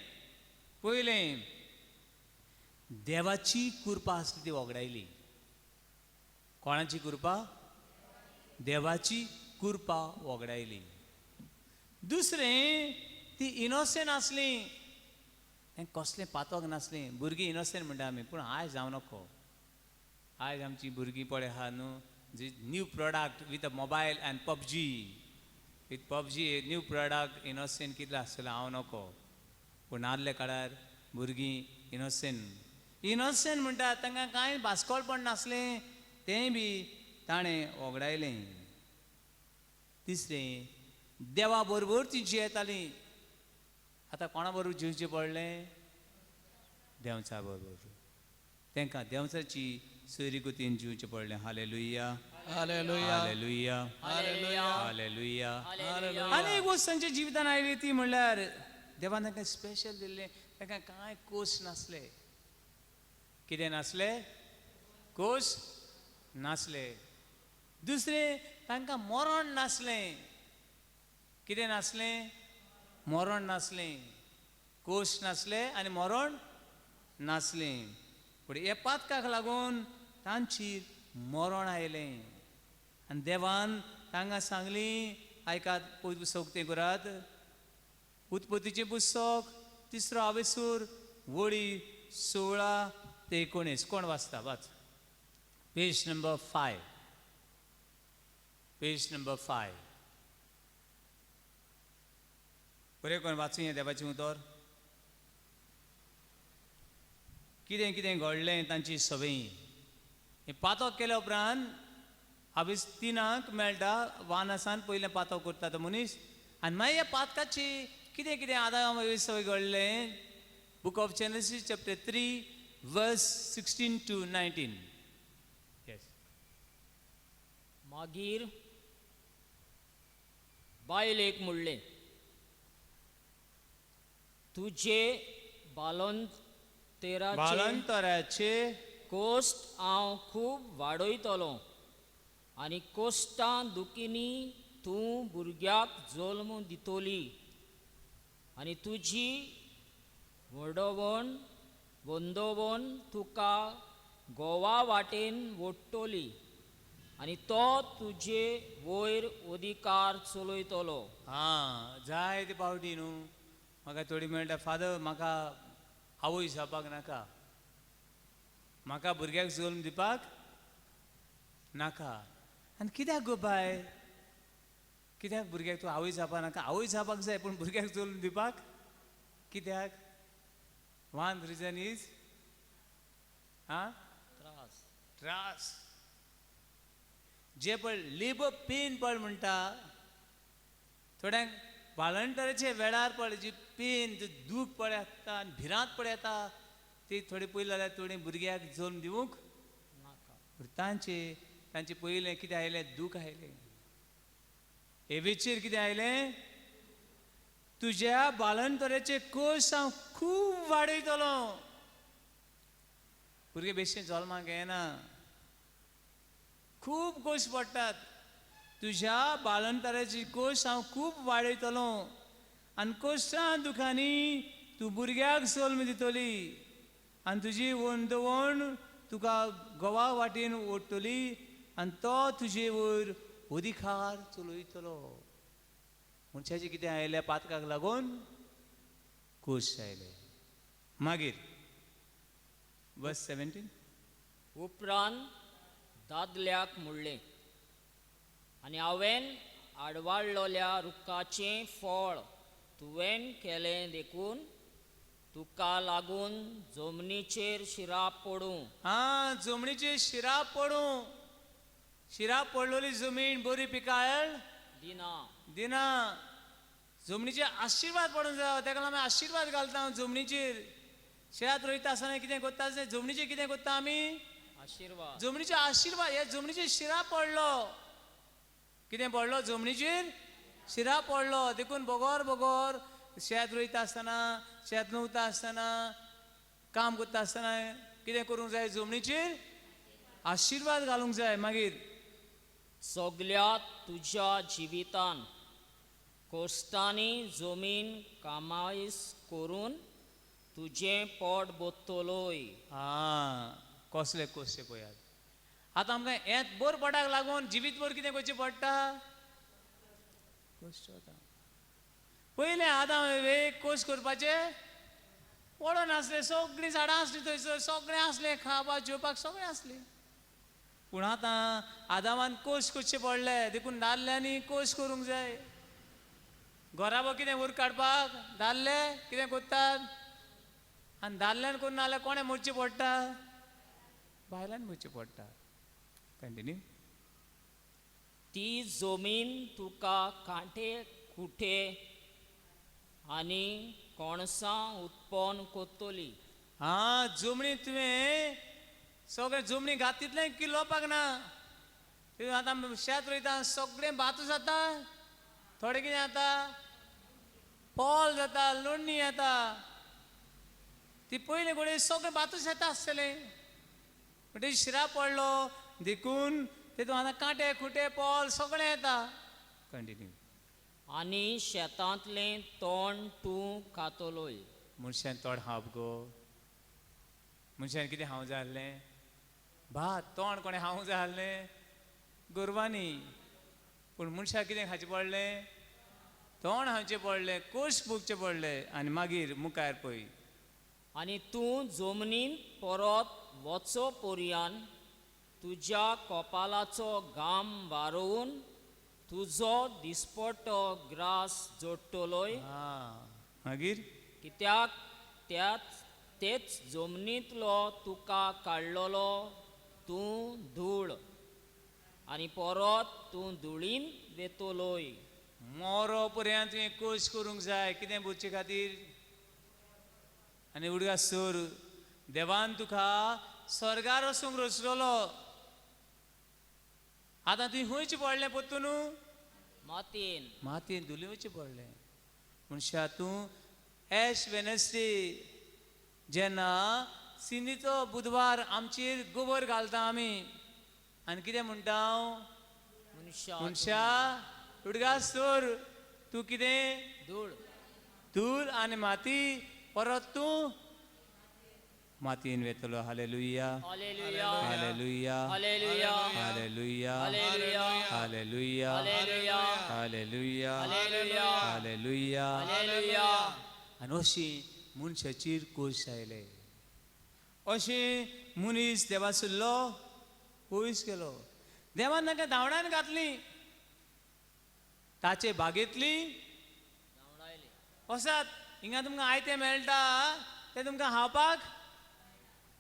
पयलें देवाची कृपा आसली ती वगडायली. कोणाची कृपा? देवाची कृपा वगडायली. दुसरें ती इनोसेंट आसली, तें कसलें पातक नासलें. भुरगीं इनोसेंट म्हणटा आमी, पूण आयज जावं नको. आयज आमची भुरगीं पळय आहा न्हू, जी new product with a mobile and PUBG, with PUBG new product innocent कितलें आसतलें हांव नको. पूण आदल्या काळार भुरगीं इनोसेंट इनोसेंट म्हणटा, तांकां कांय बास्कोलपण नासलें, तेंय बी ताणें वगडायलें. तिसरें देवा बरोबर ती जियेताली. आतां कोणा बरोबर जिवचें पडलें? देंवचा बरोबर. तांकां देंवचाची सोयरीगतीन जिवचें पडलें. Hallelujah, hallelujah, hallelujah, hallelujah. आनी एक वस्त तांच्या जिवितान आयली ती म्हणल्यार देवान तांकां स्पेशल दिल्लें, तांकां कांय कोश नासले. कितें नासले? कोश नासले. दुसरें तांकां मरण नासलें. कितें नासलें? मरण नासलें. कोश नासले आनी मरण नासलें. पूण ह्या पातकाक लागून तांची मरण आयलें आनी देवान तांकां सांगली, आयकात पुस्तक उक्तें करात, उत्पत्तीचें पुस्तक तिसरो आवेसूर वळी 16 ते 19. कोण वाचता? वाच. Page number 5, page number 5. बरें, कोण वाचूया देवाचें उतर? कितें कितें घडलें तांची सवंय. हें पातक केल्या उपरांत आवीस 3 मेळटा वानसान पयलें पातक करता तो मनीस आनी मागीर ह्या पातकाची कितें कितें आदाम सवय घडलें. Book of Genesis chapter 3 verse 16 to 19. Yes. मागीर बायलेक म्हणलें, तुजे बालंतराचे कोश्ट हांव खूब वाडयतलो आनी कोश्टां दुखींनी तूं भुरग्याक जल्म दितली आनी तुजी व्हडवण वंदोवन तुका गोवा वाटेन ओडटली आनी तो तुजे वयर अधिकार चलयतलो. आं, जायते पावटी न्हू म्हाका थोडी मेळटा, फादर म्हाका आवय जावपाक नाका, म्हाका भुरग्याक जल्म दिवपाक नाका. आनी कित्याक गो बाय, कित्याक भुरग्याक तूं आवय जावपाक नाका? आवय जावपाक जाय पूण भुरग्याक जल्म दिवपाक कित्याक? वन रिजन is आं त्रास. त्रास. जे पळय लेबर पेन पळय म्हणटा, थोड्यांक बाळंतराचे वेळार पळय जी पेन, जी दूख पळय येता आनी भिरांत पळय येता, ती थोडी पयली जाल्यार थोडी भुरग्याक जल्म दिवंक नाका. पूण तांचे पयलें कितें आयलें? दूख आयलें. एवेचेर कितें आयलें? तुज्या बाळंतराचे कोश हांव खूब वाडयतलो. भुरगे बेश्टे जल्माक येना, खूब कोश पडटात. तुज्या बाळंतराची कोश हांव खूब वाडयतलो आनी कोशां दुखांनी तूं भुरग्याक जल्म दितली आनी तुजी वंदवण तुका गोवा वाटेन ओडटली आनी तो तुजे वयर अधिकार चलयतलो. मनशाचें कितें आयलें? पातकाक लागून कोश आयले. मागीर वर्स 17. उपरांत दादल्याक म्हणलें, आनी हांवें आडवाडलोल्या रुखाचें फळ तुवें केलें देखून तुका लागून जमनीचेर शिराप पडूं. आं, जमनीचेर शिराप पडूं. शिराप पडलेली जमीन बरी पिकाळ दिना. दिना. जमनीचेर आशिर्वाद पडूंक जाय, ताका लागून आमी आशिर्वाद घालता जमनीचेर. शेत रोयता आसतना कितें करता आसतना जमनीचेर कितें करता आमी? आशिर्वाद. जमनीचेर आशिर्वाद. हे जमनीचेर शिराप पडलो. कितें पडलो? जमनीचेर शिराप पडलो. देखून बगर बगर शेत रोयता आसतना, शेत लुंवता आसतना, काम करता आसतना कितें करूंक जाय? जमनीचेर आशिर्वाद घालूंक जाय. मागीर सगल्या तुज्या जिवितान कोश्टांनी जमीन कामायस करून तुजें पोट भरतलोय. आं, कसले कोशे पळयात. आतां आमकां हें बोर पोटाक लागून जिवीत भर कितें करचें पडटा? कोश्ट वता. पयलें आतां एक कोश करपाचें पडनासलें, सगळीं झाडां आसलीं थंयसर, सगळें आसलें, खावपाक जेवपाक सगळें आसलें. पूण आतां आदामान कोश करचें पडलें. देखून दादल्यांनी कोश करूंक जाय. घराबो कितें उर काडपाक दादले कितें करतात? आनी दादल्यान करून ना जाल्यार कोणें मोडचें पडटा? बायलान मोडचें पडटा. कंटिन्यू. ती जमीन तुका कांटे खुटे आनी कणसां उत्पन्न करतली. आं, जमनी तुवें सगळें जमनी घात तितलें किल्लोवपाक ना. तितून आतां शेत रोयता सगळें भात जाता, थोडें कितें जाता, पोल जाता, लोणणी येता. ती पयलीं घडये सगळें भातूच येता आसतलें, म्हणटकीर शिरा पडलो देखून तितून आतां कांटे खुटे पोल सगळें येता. कंटिन्यू. आनी शेतांतलें तण तूं खातलोय. मनशान तोड खावप गो? मनशान कितें खावंक जाय आसलें? भात. तोंड कोणें खावंक जाय आसलें? गोरवांनी. पूण मनशाक कितें खावचें पडलें? तोंड खावचें पडलें, कोश भोगचें पडलें. आनी मागीर मुखार पळय. आनी तूं जमनींत परत वचो पर्यान तुज्या कपालाचो घाम वारोवन तुजो दिसपटो ग्रास जोडटलोय. मागीर कित्याक त्याच तेच जमनींतलो तुका काडलेलो तूं धूळ आनी परत तूं धुळीन वेतलोय. मोरो पर्यंत तुवें कोश करूंक जाय. कितें भरचे खातीर? आनी उडगा सोर देवान तुका स्वर्गार वचूंक रचलोलो. आतां तुवें खंयचें पडलें पोत्तून? मातयेन. मातयेन धुली वचचें पडलें. मनशा तूं एश वेनसडे जेन्ना सिंदीचो बुधवार आमचेर गोबर घालता आमी आनी कितें म्हणटा हांव? मनशा मनशा उडगास तर तूं कितें धूळ धूल आनी माती परत तूं मातयेन वेतलो. Hallelujah, hallelujah, hallelujah, hallelujah, hallelujah, hallelujah, hallelujah, hallelujah, hallelujah, hallelujah, hallelujah. Hallelujah. आनी अशी मनशाचेर कोश आयले, अशें मनीस देवासुल्लो पयस गेलो. देवान तांकां धांवडान घातली ताचे बागेंतली. धांवडायले. वसात हिंगा तुमकां आयतें मेळटा तें तुमकां खावपाक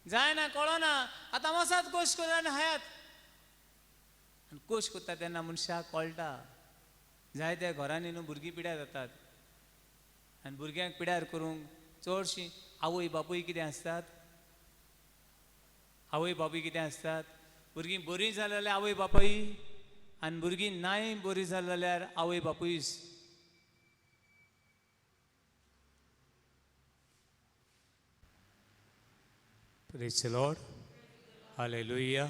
जायना, कळना. आतां वसात कोश करा आनी खायात. आनी कोश करता तेन्ना मनशाक कळटा. जायत्या घरांनी न्हू भुरगीं पिड्यार जातात आनी भुरग्यांक पिड्यार करूंक चडशीं आवय बापूय कितें आसतात, आवय बापूय कितें आसतात. भुरगीं बरीं जालीं जाल्यार आवय बापूय आनी भुरगीं नाय बरीं जालीं जाल्यार आवय बापूयच. Praise the Lord. Hallelujah.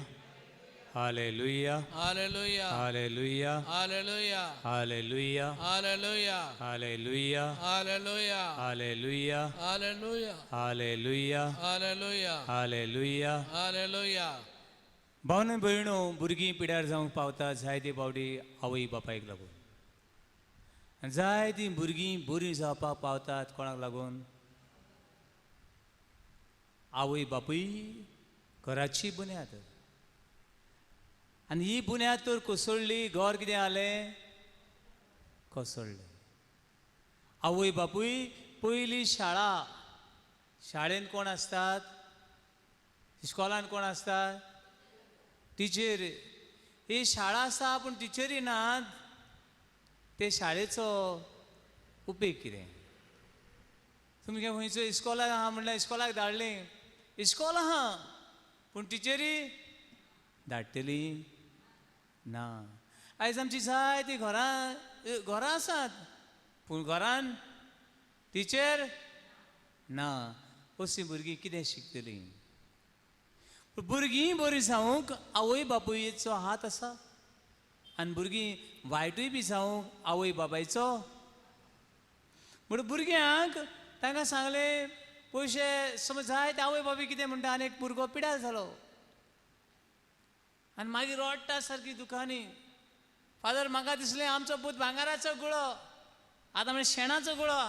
Hallelujah. Hallelujah. Hallelujah. Hallelujah. Hallelujah. Hallelujah. Hallelujah. Hallelujah. Hallelujah. Hallelujah. Hallelujah. Hallelujah. Hallelujah. Hallelujah. भावना भयणो, भुरगीं पिड्यार जावंक पावता जायते फावटी आवय बापायक लागून. आनी जायतीं भुरगीं बरीं जावपाक पावतात कोणाक लागून? आवय बापूय घराची बुन्याद. आनी ही बुन्याद तर कोसळ्ळी, घर कितें जालें? कोसळ्ळें. आवय बापूय पयली शाळा. शाळेंत कोण आसतात? इस्कॉलान कोण आसतात? टिचर. ही शाळा आसा पूण टिचरी नात, ते शाळेचो उपेग कितें? तुमगे खंयचो इस्कॉलाक आहा म्हणल्यार इस्कॉलाक धाडलें, इस्कॉल आहा पूण टिचरी धाडटली ना. आयज आमची जायतीं घरां घरां आसात पूण घरान टिचर ना. अशीं भुरगीं कितें शिकतलीं? पूण भुरगीं बरीं जावंक आवय बापूयचो हात आसा आनी भुरगीं वायटूय बी जावंक आवय बापायचो. म्हण भुरग्यांक तांकां सांगलें पयशे समज जाय ते आवय बापूय कितें म्हणटा. आनी एक भुरगो पिड्यार जालो आनी मागीर रडटा सारकी दुकानी, फादर म्हाका दिसलें आमचो पूत भांगराचो गुळो, आतां म्हणजे शेणाचो गुळो.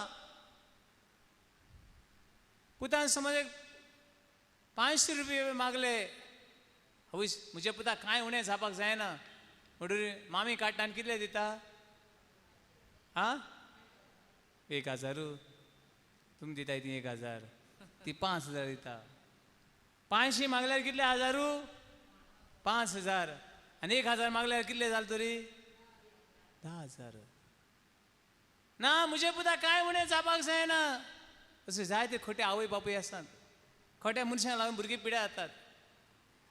पुतान समज एक 500 रुपये मागले, हवय म्हज्या पुताक कांय उणें जावपाक जायना म्हणटकीर मामी काडटा आनी कितले दिता? आं, 1000. तुमी दिताय ती 1000, ती 5000 दिता. 500 मागल्यार कितले हजारू? 5000. आनी 1000 मागल्यार कितले जाले तरी? 10,000. ना म्हज्या पुताक कांय उणें जावपाक जायना. अशें जायते खोटे आवय बापूय आसात, खोट्या मनशांक लागून भुरगीं पिड्यार जातात.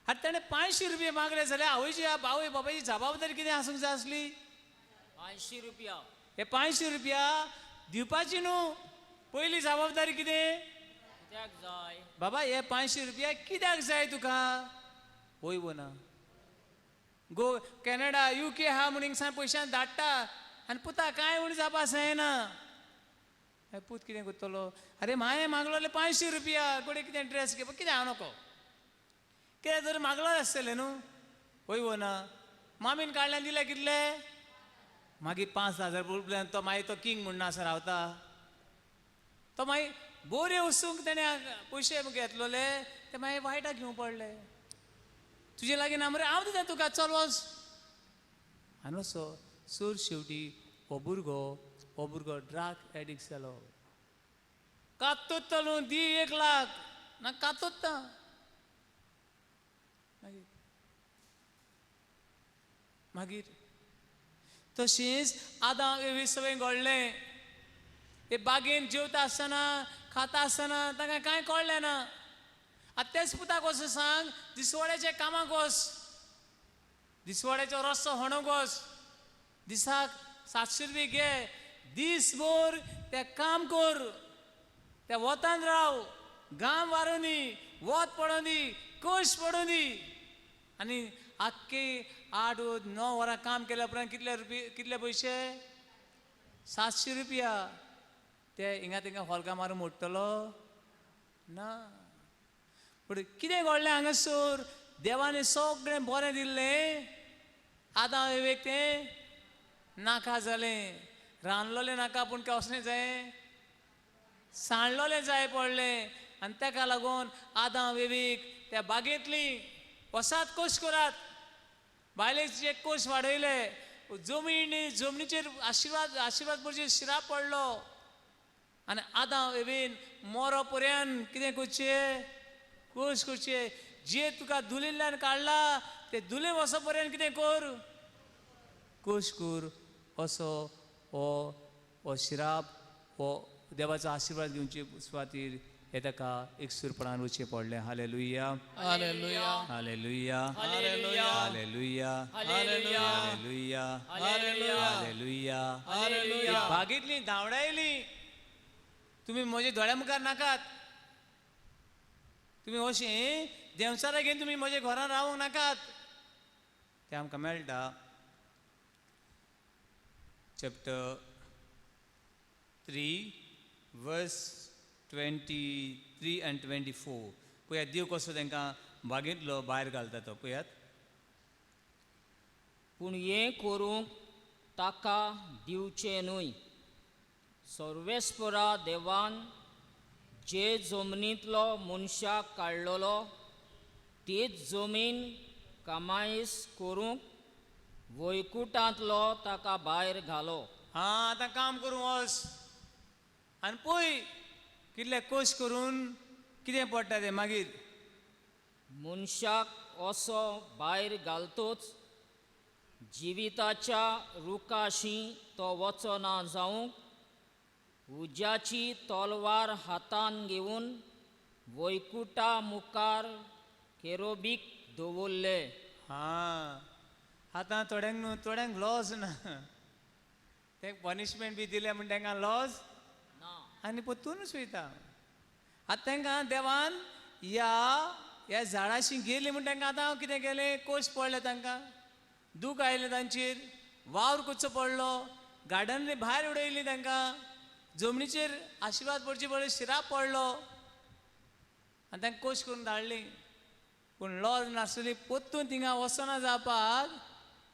आतां ताणें 500 रुपये मागले जाल्यार आवयची आवय बापायची जबाबदारी कितें आसूंक जाय आसली? 500 रुपया. हे 500 रुपया दिवपाची न्हू, पयली जबाबदारी कितें? कित्याक जाय बाबा? हे 500 रुपया कित्याक जाय तुका? वय वो ना, गो कॅनडा UK आहा म्हूण हिंगसान पयशान धाडटा आनी पुता कांय म्हूण जावपा जायना. पूत कितें करतलो? अरे माये मागलोले 500 रुपया, कोणे कितें ड्रेस घेवपाक कितें हांव नको, कितें तर मागलो आसतलें न्हू. वय वो ना, मामीन काडल्यान दिले कितले? मागीर 5000 रुपया. तो मागीर तो किंग म्हूण आसा रावता, तो मागीर बोरे वचूंक तेणें पयशे घेतलोले ते मागीर वायटाक घेवंक पडले. तुजे लागीं ना मरे, हांव दिता तुका, चल वच. आनी असो सर शेवटी हो भुरगो ड्रग एडिक्ट जालो. कातोत्ता न्हू दी 1 लाख ना कातोत्ता. मागीर मागीर तशेंच आदां एवी सगळें घडलें. ते बागेन जेवता आसतना खाता आसतना तांकां कांय कळ्ळें ना. आतां तेच पुताक वचून सांग, दिसवाड्याच्या कामाक वच, दिसवाड्याचो रस्तो होणोंक वच, दिसाक 700 रुपये घे, दीसभर तें काम कर, त्या वतान राव. घाम वारों दी, वत पडों दी, कश्ट पडों दी. आनी आख्खे 8 9 वरां काम केल्या उपरांत कितले रुपये, कितले पयशे? 700 रुपया. ते हिंगा थिंगा होलकां मारून मोडटलो ना. पूण कितें घडलें हांगासर? देवान सगळें बरें दिल्लें, आदां एवेक तें नाका जालें, रांदलोलें नाका, पूण कसलें जाय? सांडलोलें जाय पडलें. आनी ताका लागून आदां वेवीक त्या बागेंतली वसात कोश करात, बायलेचे कोश वाडयले, जमनीचेर आशिर्वाद आशिर्वाद पडचे शिराप पडलो. आनी आदां वेवीन मोरो पर्यंत कितें करचें? कोश करचें. जे तुका धुलिल्ल्यान काडला ते धुले वचो पर्यंत कितें कर? कोश कर. असो हो हो शिराप हो देवाचो आशिर्वाद घेवचे सुवातीर हे ताका एकसूरपणान वचचें पडलें. Hallelujah, hallelujah, hallelujah, hallelujah, hallelujah, hallelujah, hallelujah, hallelujah, hallelujah. Hallelujah. बागेंतली धांवडायली, तुमी म्हज्या दोळ्या मुखार नाकात, तुमी अशें देंवचारा घेवन तुमी म्हज्या घरान रावूंक नाकात. तें आमकां मेळटा चॅप्टर 3 वर्स 23 आनी 24. पळयात देव कसो तांकां बागेंतलो भायर घालता तो. पळयात. पूण हें करूंक ताका दिवचें न्हय. सर्वेस्परा देवान जे जमनींतलो मनशाक काडलेलो तीच जमीन कामायस करूंक वैकुटांतलो ताका भायर घालो. हां, आतां काम करूं वच आनी पळय कितले कश्ट करून कितें पडटा तें. मागीर मनशाक असो भायर घालतोच जिविताच्या रुखाशी तो वचना जावंक उज्याची तलवार हातान घेवन वैकुटा मुखार केरोबीक दवरले. हां, आतां थोड्यांक न्हू, थोड्यांक लॉस ना, ते पनिशमेंट बी दिलें म्हण तांकां लॉस ना आनी परतूनच वयता. आतां तांकां देवान ह्या ह्या झाडाशी गेली म्हण तांकां आतां कितें केलें? कोश पडले तांकां, दूख आयलें तांचेर, वावर करचो पडलो, गार्डनले भायर उडयली तांकां, जमनीचेर आशिर्वाद पडचे पडले, शिराप पडलो आनी तांकां कोश करून धाडली. पूण लॉज नासली, परतून थिंगा वचना जावपाक,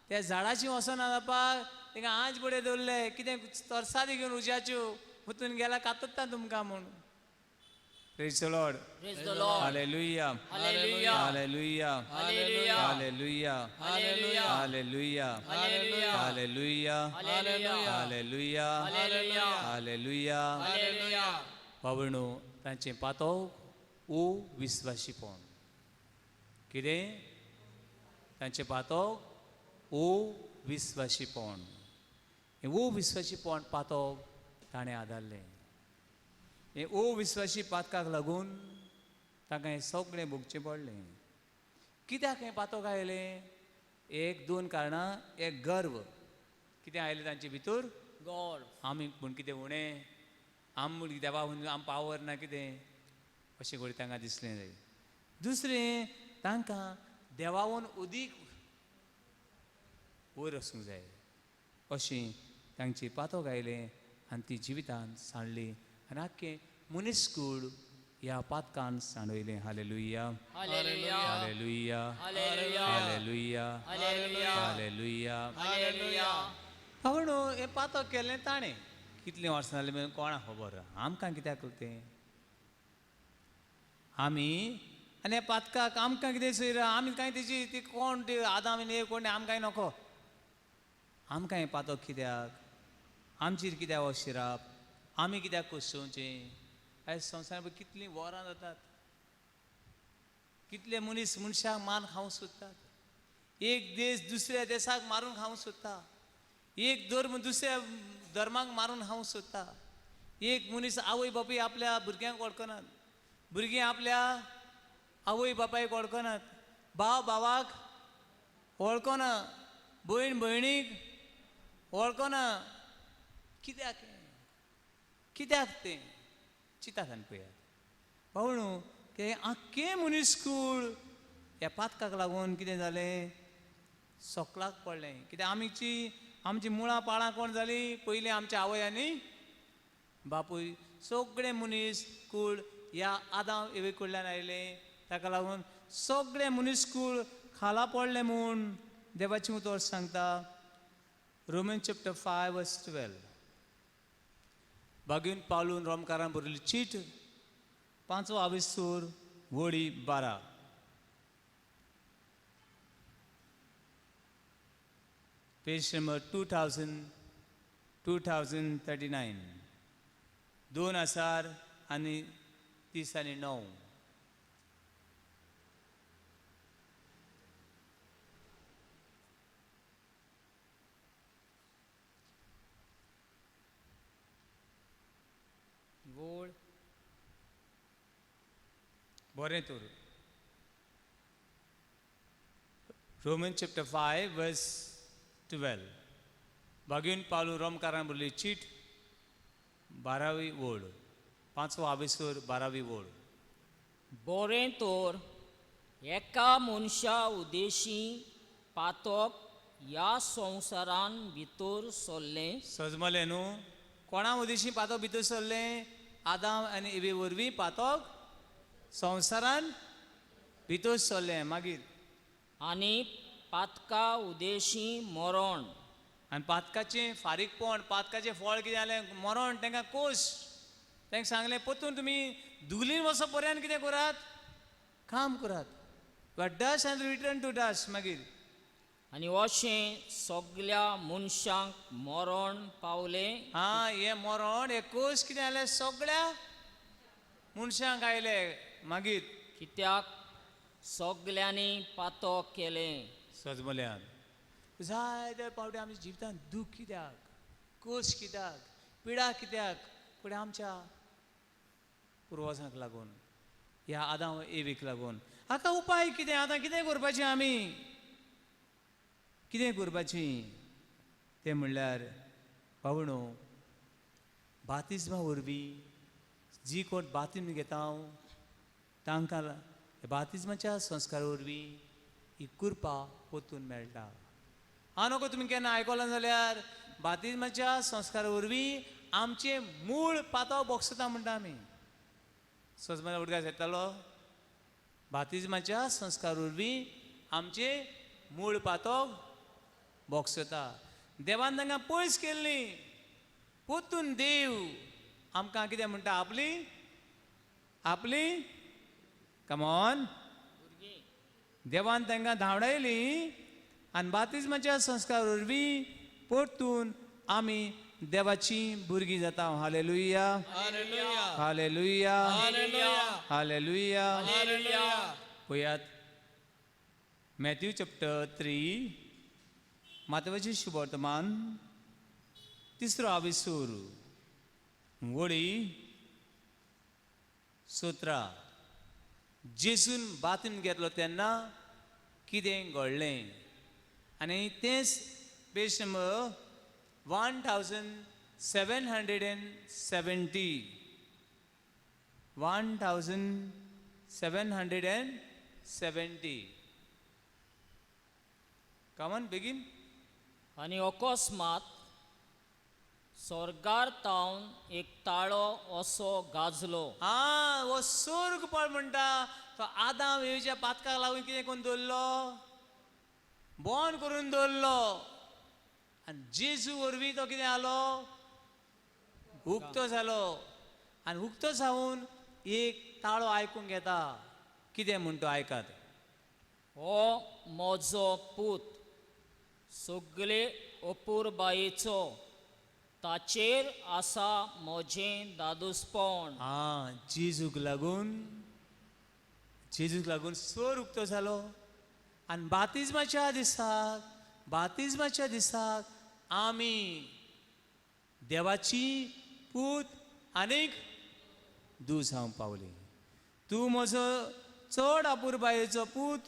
त्या झाडाशी वचना जावपाक थिंगा आंज बडे दवरले, कितें तरसादी घेवन उज्याच्यो परतून गेल्या कातत्ता तुमकां म्हूण. Praise the Lord. Praise the Lord. Hallelujah. Hallelujah. Hallelujah. Hallelujah. Hallelujah. Hallelujah. Hallelujah. Hallelujah. Hallelujah. Hallelujah. Hallelujah. Hallelujah. Hallelujah. Hallelujah. बाबणो तांचें पातो ओ विस्वाशीपण. कितें तांचें पातो? ओ विस्वाशीपण. हें ओ विस्वाशीपण पातो ताणें आदारलें. हें ओ विस्वाशी पातकाक लागून तांकां हें सगळें भोगचें पडलें. कित्याक हें पातक आयलें? एक दोन कारणां. एक गर्व. कितें आयलें तांचे भितर? गॉड. आमी म्हूण कितें उणें, आम म्हूण देवा आम पावर ना कितें, अशें घडये तांकां दिसलें जाय. दुसरें, तांकां देवावन उदीक वयर वचूंक जाय अशें तांची पातक आयलें आनी ती जिवितान सांडली आनी आख्खें मनीसकूळ ह्या पातकान सांडयलें. Hallelujah, hallelujah, hallelujah, hallelujah, hallelujah, hallelujah, hallelujah. Hallelujah. आवणू हें पातक केलें ताणें कितलीं वर्सां जालीं म्हणून कोणाक खबर, आमकां कित्याक तें? आमी आनी ह्या पातकाक आमकां कितें सोयरा, आमी कांय तेजी ती कोण ती आदाम आनी कोण आमकां कांय नको. आमकां हें पातक कित्याक? आमचेर कित्याक हो शिराप? आमी कित्याक कोसोवचें? आयज संवसारान कितलीं वरां जातात, कितले मनीस मनशाक मार खावंक सोदतात, एक देश दुसऱ्या देशाक मारून खावंक सोदता, एक धर्म दुसऱ्या धर्माक मारून खावंक सोदता, एक मनीस आवय बापूय आपल्या भुरग्यांक वळखनात, भुरगीं आपल्या आवय बापायक वळखनात, भाव भावाक वळखना, भयण भयणीक वळखना. कित्याक कित्याक तें चिंतात आनी पळयात. पावणू की आख्खें मनीसकूळ ह्या पातकाक लागून कितें जालें, सोकलाक पडलें. कित्याक आमची आमची मुळां पाळां कोण जालीं? पयलीं आमच्या आवय आनी बापूय. सगळे मनीस कूळ ह्या आदाम एवे कडल्यान आयले. ताका लागून सगळे मनीस कूळ खाला पडलें म्हूण देवाचें उतर सांगता. Roman chapter 5 verse 12. बागीन पावलून रोमकारान बरयल्ली चीट, 5वो आविस्तूर वळी 12. Page number 2039, 2039. वोळ बरें तर रोमन चॅप्टर 5 वर्स 12. बागीन पावलू रोमकारान बरयल्ली चीट, 12वी ओळ, 5वो आविसूर 12वी ओळ. बरें तर एका मनशा उदेशी पातक ह्या संवसारान भितर सरलें. सजमलें न्हू? कोणा उदेशी पातक भितर सरलें? आदाम आनी इवे वरवीं पातक संवसारान भितर सरलें. मागीर आनी पातका उदेशी मरण. आनी पातकाचें फारीकपण, पातकाचें फळ कितें जालें? मरण. तांकां कोश, तांकां सांगलें परतून तुमी दुगलीन वचप पर्यंत कितें करात? काम करात. Dust and return to dust. मागीर आनी अशें सगल्या मनशांक मरण पावलें. आं, हें मरण, हें कोश कितें जालें? सगळ्या मनशांक आयलें. मागीर कित्याक सगल्यांनी पातक केलें. सजमल्यान जायते पावटी आमच्या जिवितांत दूख कित्याक, कोश कित्याक, पिडा कित्याक? पूण आमच्या पुर्वजांक लागून, ह्या आदाम एवीक लागून. हाका उपाय कितें? आतां कितें करपाचें आमी? कितें करपाचें तें म्हणल्यार पावणो बातिज्मा वरवीं जी कोण बातिज्म घेता तांकां बातिज्माच्या संस्कारा वरवीं ही कृपा परतून मेळटा. हांव नको तुमी केन्ना आयकलां जाल्यार बातिज्माच्या संस्कारा वरवीं आमचें मूळ पातक बोगसता म्हणटा आमी. सजमाच्या उदकाक येतालो बातिज्माच्या संस्कार वरवीं आमचें मूळ पातक बोगसता. देवान तांकां पयस केल्ली, परतून देव आमकां कितें म्हणटा? आपली आपली कमॉन देवान तांकां धांवडायली आनी बातिज्माच्या संस्कार वरवीं परतून आमी देवाची भुरगीं जाता. Hallelujah, hallelujah, hallelujah. पळयात मॅथ्यू चॅप्टर 3 मातवाची शुभवर्तमान 3रो आविसूर वळी 17. जेजून बातीम घेतलो तेन्ना कितें घडलें? आनी तेंच पेज नंबर 1770, 1770. कमन बेगीन. आनी अकस्मात स्वर्गार तावन एक ताळो असो गाजलो. आं, हो स्वर्ग पळ म्हणटा तो आदाम एवीच्या पातकाक लागून कितें करून दवरलो? बॉन करून दवरलो. आनी जेजू वरवीं तो कितें जालो? उक्तो जालो. आनी उक्तो जावन एक ताळो आयकूंक येता. कितें म्हण तो आयकात. हो म्हजो पूत सगळे अपुरबायेचो, ताचेर आसा म्हजें दादूसपण. आं, जेजूक लागून, जेजूक लागून स्वर उक्तो जालो. आनी बातिज्माच्या दिसाक, बातिज्माच्या दिसाक आमी देवाची पूत आनीक दूद जावंक पावली. तूं म्हजो चड अपुरबायेचो पूत,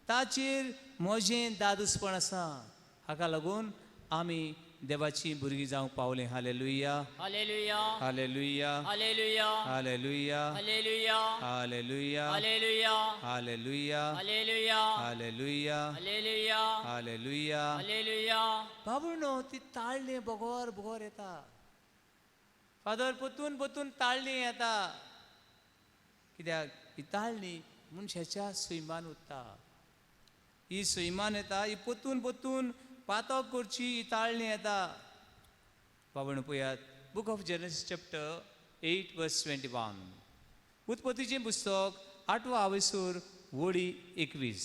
ताचेर म्हजें दादूसपण आसा. हाका लागून आमी देवाची भुरगीं जावंक पावलीं. Hallelujah, hallelujah, hallelujah, hallelujah, hallelujah, hallelujah, hallelujah, hallelujah, hallelujah, hallelujah, hallelujah, hallelujah, hallelujah. Hallelujah. बाबूनो ती ताळणी बगोर बगोर येता. फादर परतून परतून ताळणी येता. कित्याक ही ताळणी मनशाच्या सैमान उरता. ही सैमान येता, ही परतून परतून पातक करची ही ताळणी येता. बाबण पळयात book of Genesis chapter 8 verse 21. उत्पत्तीचें पुस्तक 8वो आवेसूर वडी 21.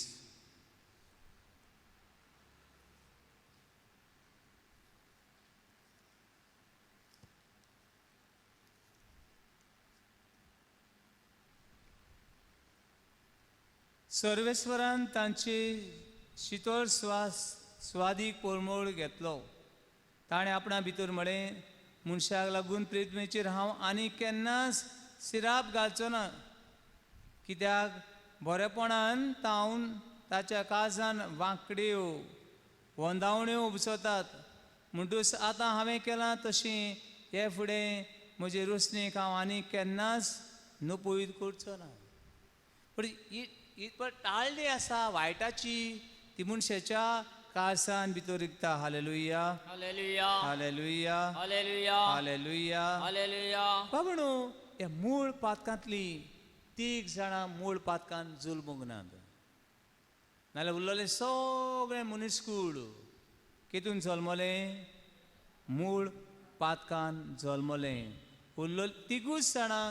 सर्वेस्वरान तांचे शितळ स्वास स्वादीक परमळ घेतलो. ताणें आपणा भितर म्हळें, मनशाक लागून पृथ्वीचेर हांव आनी केन्नाच सिराप घालचो ना, कित्याक बरेपणान तावन ताच्या काळजान वांकड्यो वंदावण्यो उपसतात. म्हणटूच आतां हांवें केलां तशें हे फुडें म्हजे रोसणेक हांव आनी केन्नाच नपयत करचो ना. पूण ही पण टाळणी आसा वायटाची, ती मनशाच्या काळसान भितर रिगता. Hallelujah, hallelujah, hallelujah, hallelujah, hallelujah, hallelujah. बाबणो ह्या मूळ पातकांतली 3 जाणां मूळ पातकान जुलमूंक नात, नाल्यार उरलेले सगळे मनीसकूळ कितून जल्मलें? मूळ पातकान जल्मलें. उरलो 3 जाणां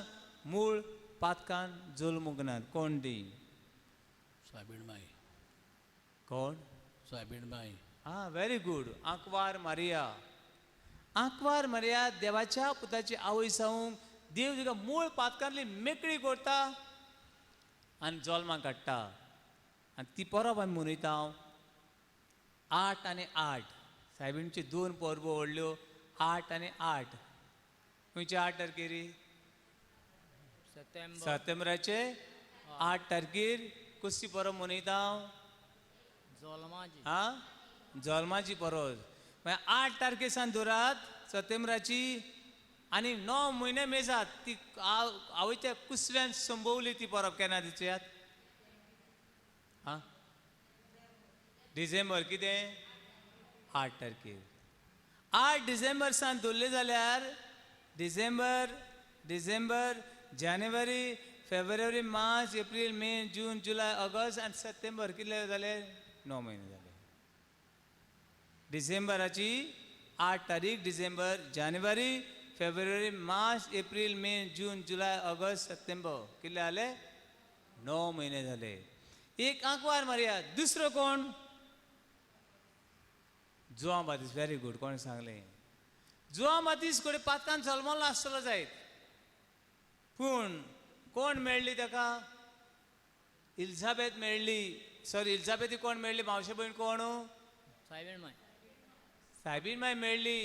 मूळ पातकान जल्मूंक नात. कोण ती? सायबीण माई. कोण? सायबीण माई. आं, व्हेरी गूड. आंकवार मारिया. आंकवार मारिया देवाच्या पुताची आवय जावंक देव तिका मूळ पातकांतली मेकळी करता आनी जल्माक काडटा. आनी ती परब आमी मनयता 8 आनी 8. सायबीणच्यो 2 परबो व्हडल्यो, 8 आनी 8. खंयचे 8 तारखेर? सप्टेंबर. सप्टेंबराचे 8 तारखेर कसली परब मनयता? जल्माची. आं, जल्माची परब. मागीर 8 तारखे सावन दवरात सप्टेंबराची आनी 9 म्हयने मेजात ती आवयच्या कुसव्यान संभवली ती परब. केन्ना दिसयात? आं, डिसेंबर कितें? 8 तारखेर. 8 डिसेंबर सावन दवरले जाल्यार डिसेंबर, डिसेंबर, जानेवारी, फेब्रुवारी, मार्च, एप्रील, मे, जून, जुलय, ऑगस्ट आनी सप्टेंबर कितले जाले? 9 म्हयने जाले. डिसेंबराची 8 तारीख, डिसेंबर, जानेवारी, फेब्रुवारी, मार्च, एप्रील, मे, जून, जुलय, ऑगस्ट, सप्टेंबर कितले जाले? 9 म्हयने जाले. एक आंकवार मारया. दुसरो कोण? जुआंव बातीस. Very good. कोणें सांगलें? जुआंव बातीस कडेन पातकान जल्मलो आसतलो जायत, पूण कोण मेळ्ळी ताका? इल्जाबेथ मेळ्ळी. सॉरी, इल्जाबेथी कोण मेळ्ळी? मावशे भयण कोण? सायबीण माय. सायबीण माय मेळ्ळी.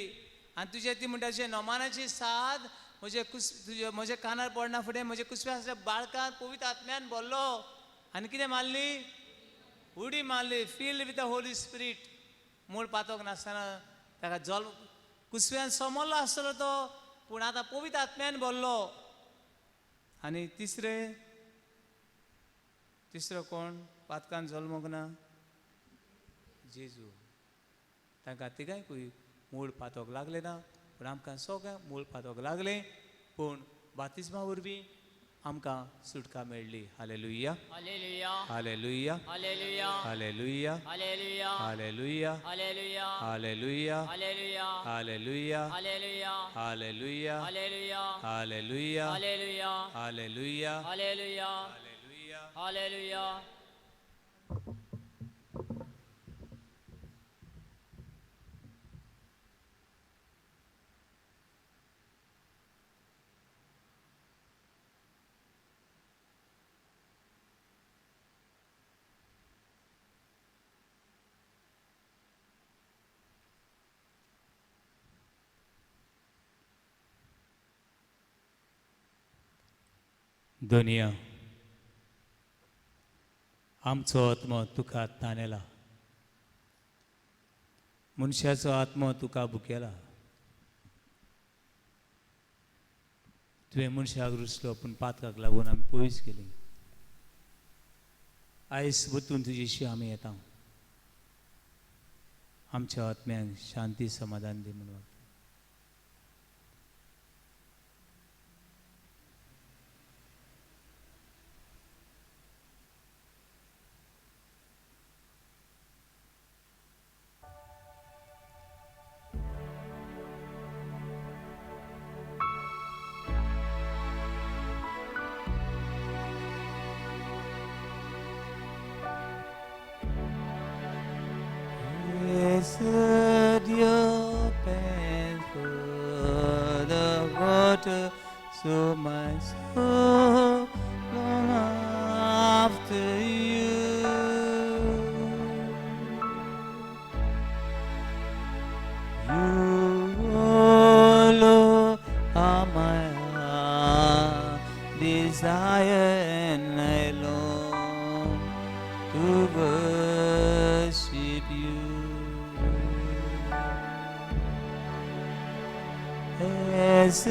आनी तुजे ती म्हणटा अशें नोमानाची साद म्हजे कुस तुजे म्हज्या कानार पडना फुडें म्हजे कुसव्या आसल्या बाळकान पवित्र आत्म्यान भरलो आनी कितें मारली? उडी मारली. Filled with the Holy Spirit. मूळ पातक नासतना ताका जल्म कुसव्यान समजलो आसतलो तो, पूण आतां पवित्र आत्म्यान भरलो. आनी तिसरे, तिसरो कोण पातकान जल्मूंक ना? जेजू. तांकां तिगांयकूय मूळ पातक लागलें ना, पूण आमकां सगळ्यांक मूळ पातक लागलें, पूण बातिज्मा वरवीं आमकां सुटका मेळ्ळी. Hallelujah, hallelujah, hallelujah, hallelujah, hallelujah, hallelujah, hallelujah, hallelujah, hallelujah, hallelujah, hallelujah, hallelujah, hallelujah, hallelujah, hallelujah, hallelujah, hallelujah, hallelujah, hallelujah. Hallelujah. दुनिया आमचो आत्मो तुका तानेला. मनशाचो आत्मो तुका भुकेला. तुवें मनशाक रुसलो पूण पातकाक लागून आमी पयस गेली. आयज वतून तुजेशी आमी येता. आमच्या आत्म्यांक शांती समाधान दी म्हणून. Blessed your path for the water, so my soul long after you. You alone are my heart desire, and I long to worship you. Blessed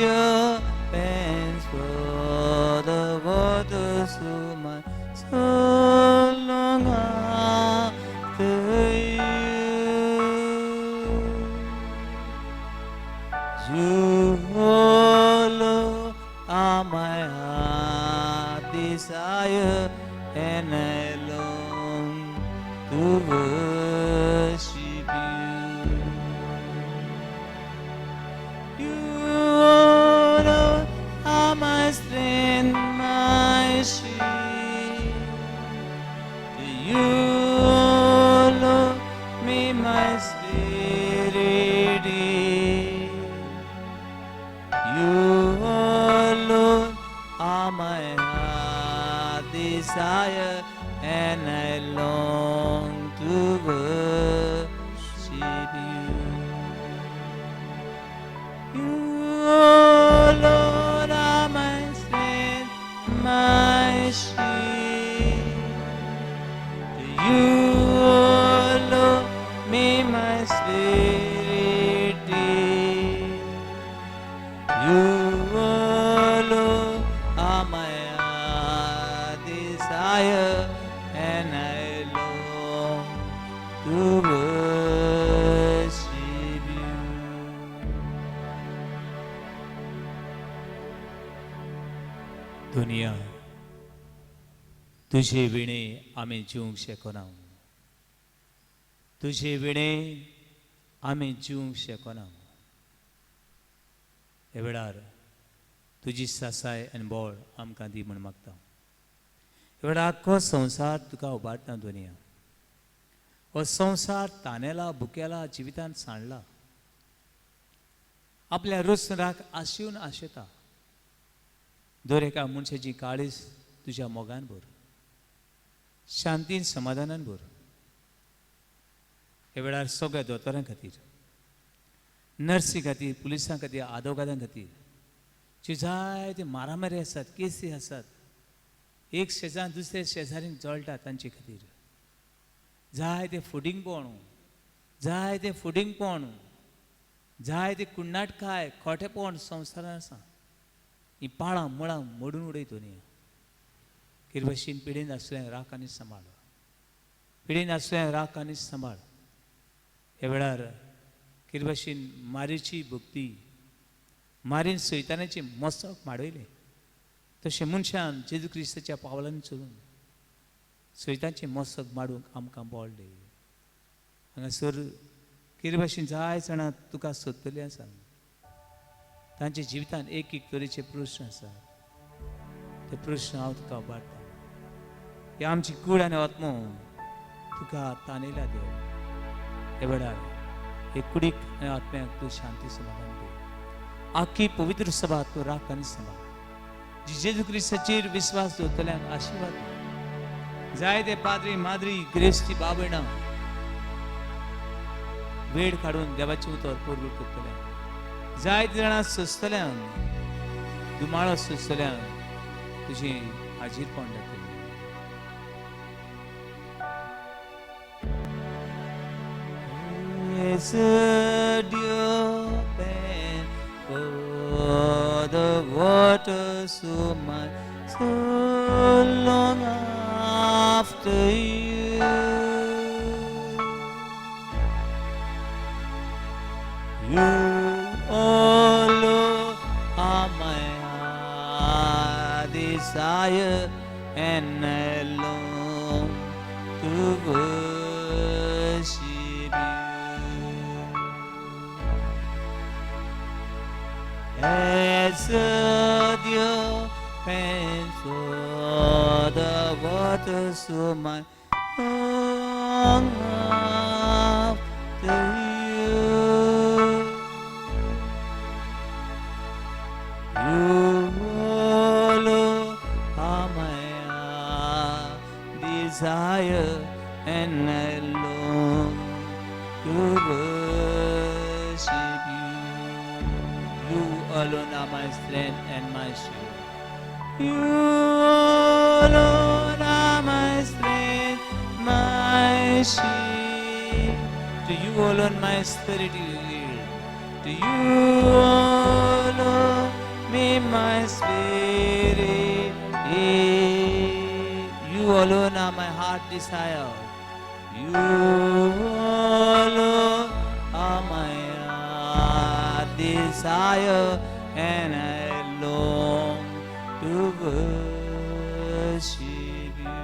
your hands for the water, so my soul long after you. You alone are my heart desire, and I long to worship you. You alone are my strength, my shield. To you alone may my spirit yield. You alone are my heart desire, and I long to worship you. You alone are my strength, my shield. To you alone may my spirit yield. You alone are my heart desire, and I long to worship you. दुनिया तुजे विणे आमी जिवंक शकना. तुजे विणे आमी जिवंक शकना. ह्या वेळार तुजी सासाय आनी बळ आमकां दी म्हूण मागता. ह्या वेळार आख्खो संवसार तुका उबारता दुनिया. हो संवसार तानेला भुकेला जिवितान सांडला. आपल्या रोसराक आशेवन आशेता. दर एका मनशाची काळीज तुज्या मोगान भर, शांतीन समाधानान भर. ह्या वेळार सगळ्या दोतोरां खातीर, नर्सी खातीर, पुलिसां खातीर, आदवोगादां खातीर ज्यो जायते मारामारी आसात, केसी आसात, एक शेजार दुसऱ्या शेजारीन जळटा तांचे खातीर, जायते फुडिंगपण, जायते फुडिंगपण, जायते कुण्णाटकाय, खोटेपण संवसारान आसा. ही पाळां मुळां मोडून उडयत न्ही. किरभशीन पिडेन आसल्यान राख आनी सांबाळ, पिडेन आसल्यान राख आनी सांबाळ. ह्या वेळार किरभशीन मारीची भक्ती, मारीन सैतानाची मस्तक माडयलें तशें मनशान जेजू क्रिस्ताच्या पावलांनी चलून सैतांचें मस्तक माडूंक आमकां बळ दी. हांगासर किरभशीन जाय जाणां तुका सोदतलीं आसा. तांच्या जिवितान एक एक तरेचे प्रश्न आसा. ते प्रश्न हांव तुका उबारता. ही आमची कूड आनी आत्मो तुका तानेला देव. हे वेळार हे कुडीक आनी आत्म्याक तूं शांती समाधान दी. आख्खी पवित्र सभा तूं राख आनी सांबाळ. जी जेजू क्रिस्ताचेर विस्वास दवरतल्यांक आशिर्वाद दी. जायते पाद्री माद्री ग्रेस्ती बाबयणां वेळ काडून देवाचें उतर परगट करतल्यांक, जायते जाणां सोंसतल्यांक, दुमाळो सोंसतल्यांक तुजें हाजीरपण जातलें. As a deer pants for the water, so my soul long after you. You alone are my heart desire, and I long to worship you. As a deer pants for the water, so my long after you. You alone are my heart desire, and I long to worship you. You alone are my strength and my shield. You alone are my strength, my shield. To you alone my spirit yield. To you alone may my spirit yield. You alone are my heart desire. You alone are my heart desire, and I long to worship you.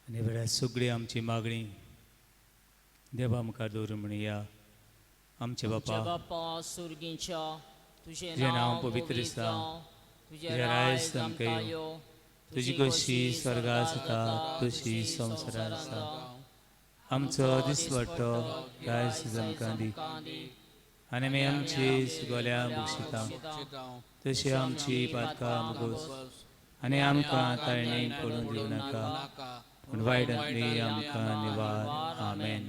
आनी वेळार सगळी आमची मागणी देवा मुखार दवरून म्हणया. आमचे आमच्या बापा, बापा सुर्गींच्या, तुझें तुजें नांव पवित्र जावं, तुजें तुजें राज राज आमकां आमकां यो, तुजी कशी स्वर्गार जाता तशी संवसारार जाता. आमचो दिसवट्टो दायज आमकां दी, आनी आमी आमची सुगोल्या बक्षिता तशी आमची पातकां मुगोस, आनी आमकां ताळणी पडून दिवं नाका, पूण वायटांतली आमकां निवार. आमेन.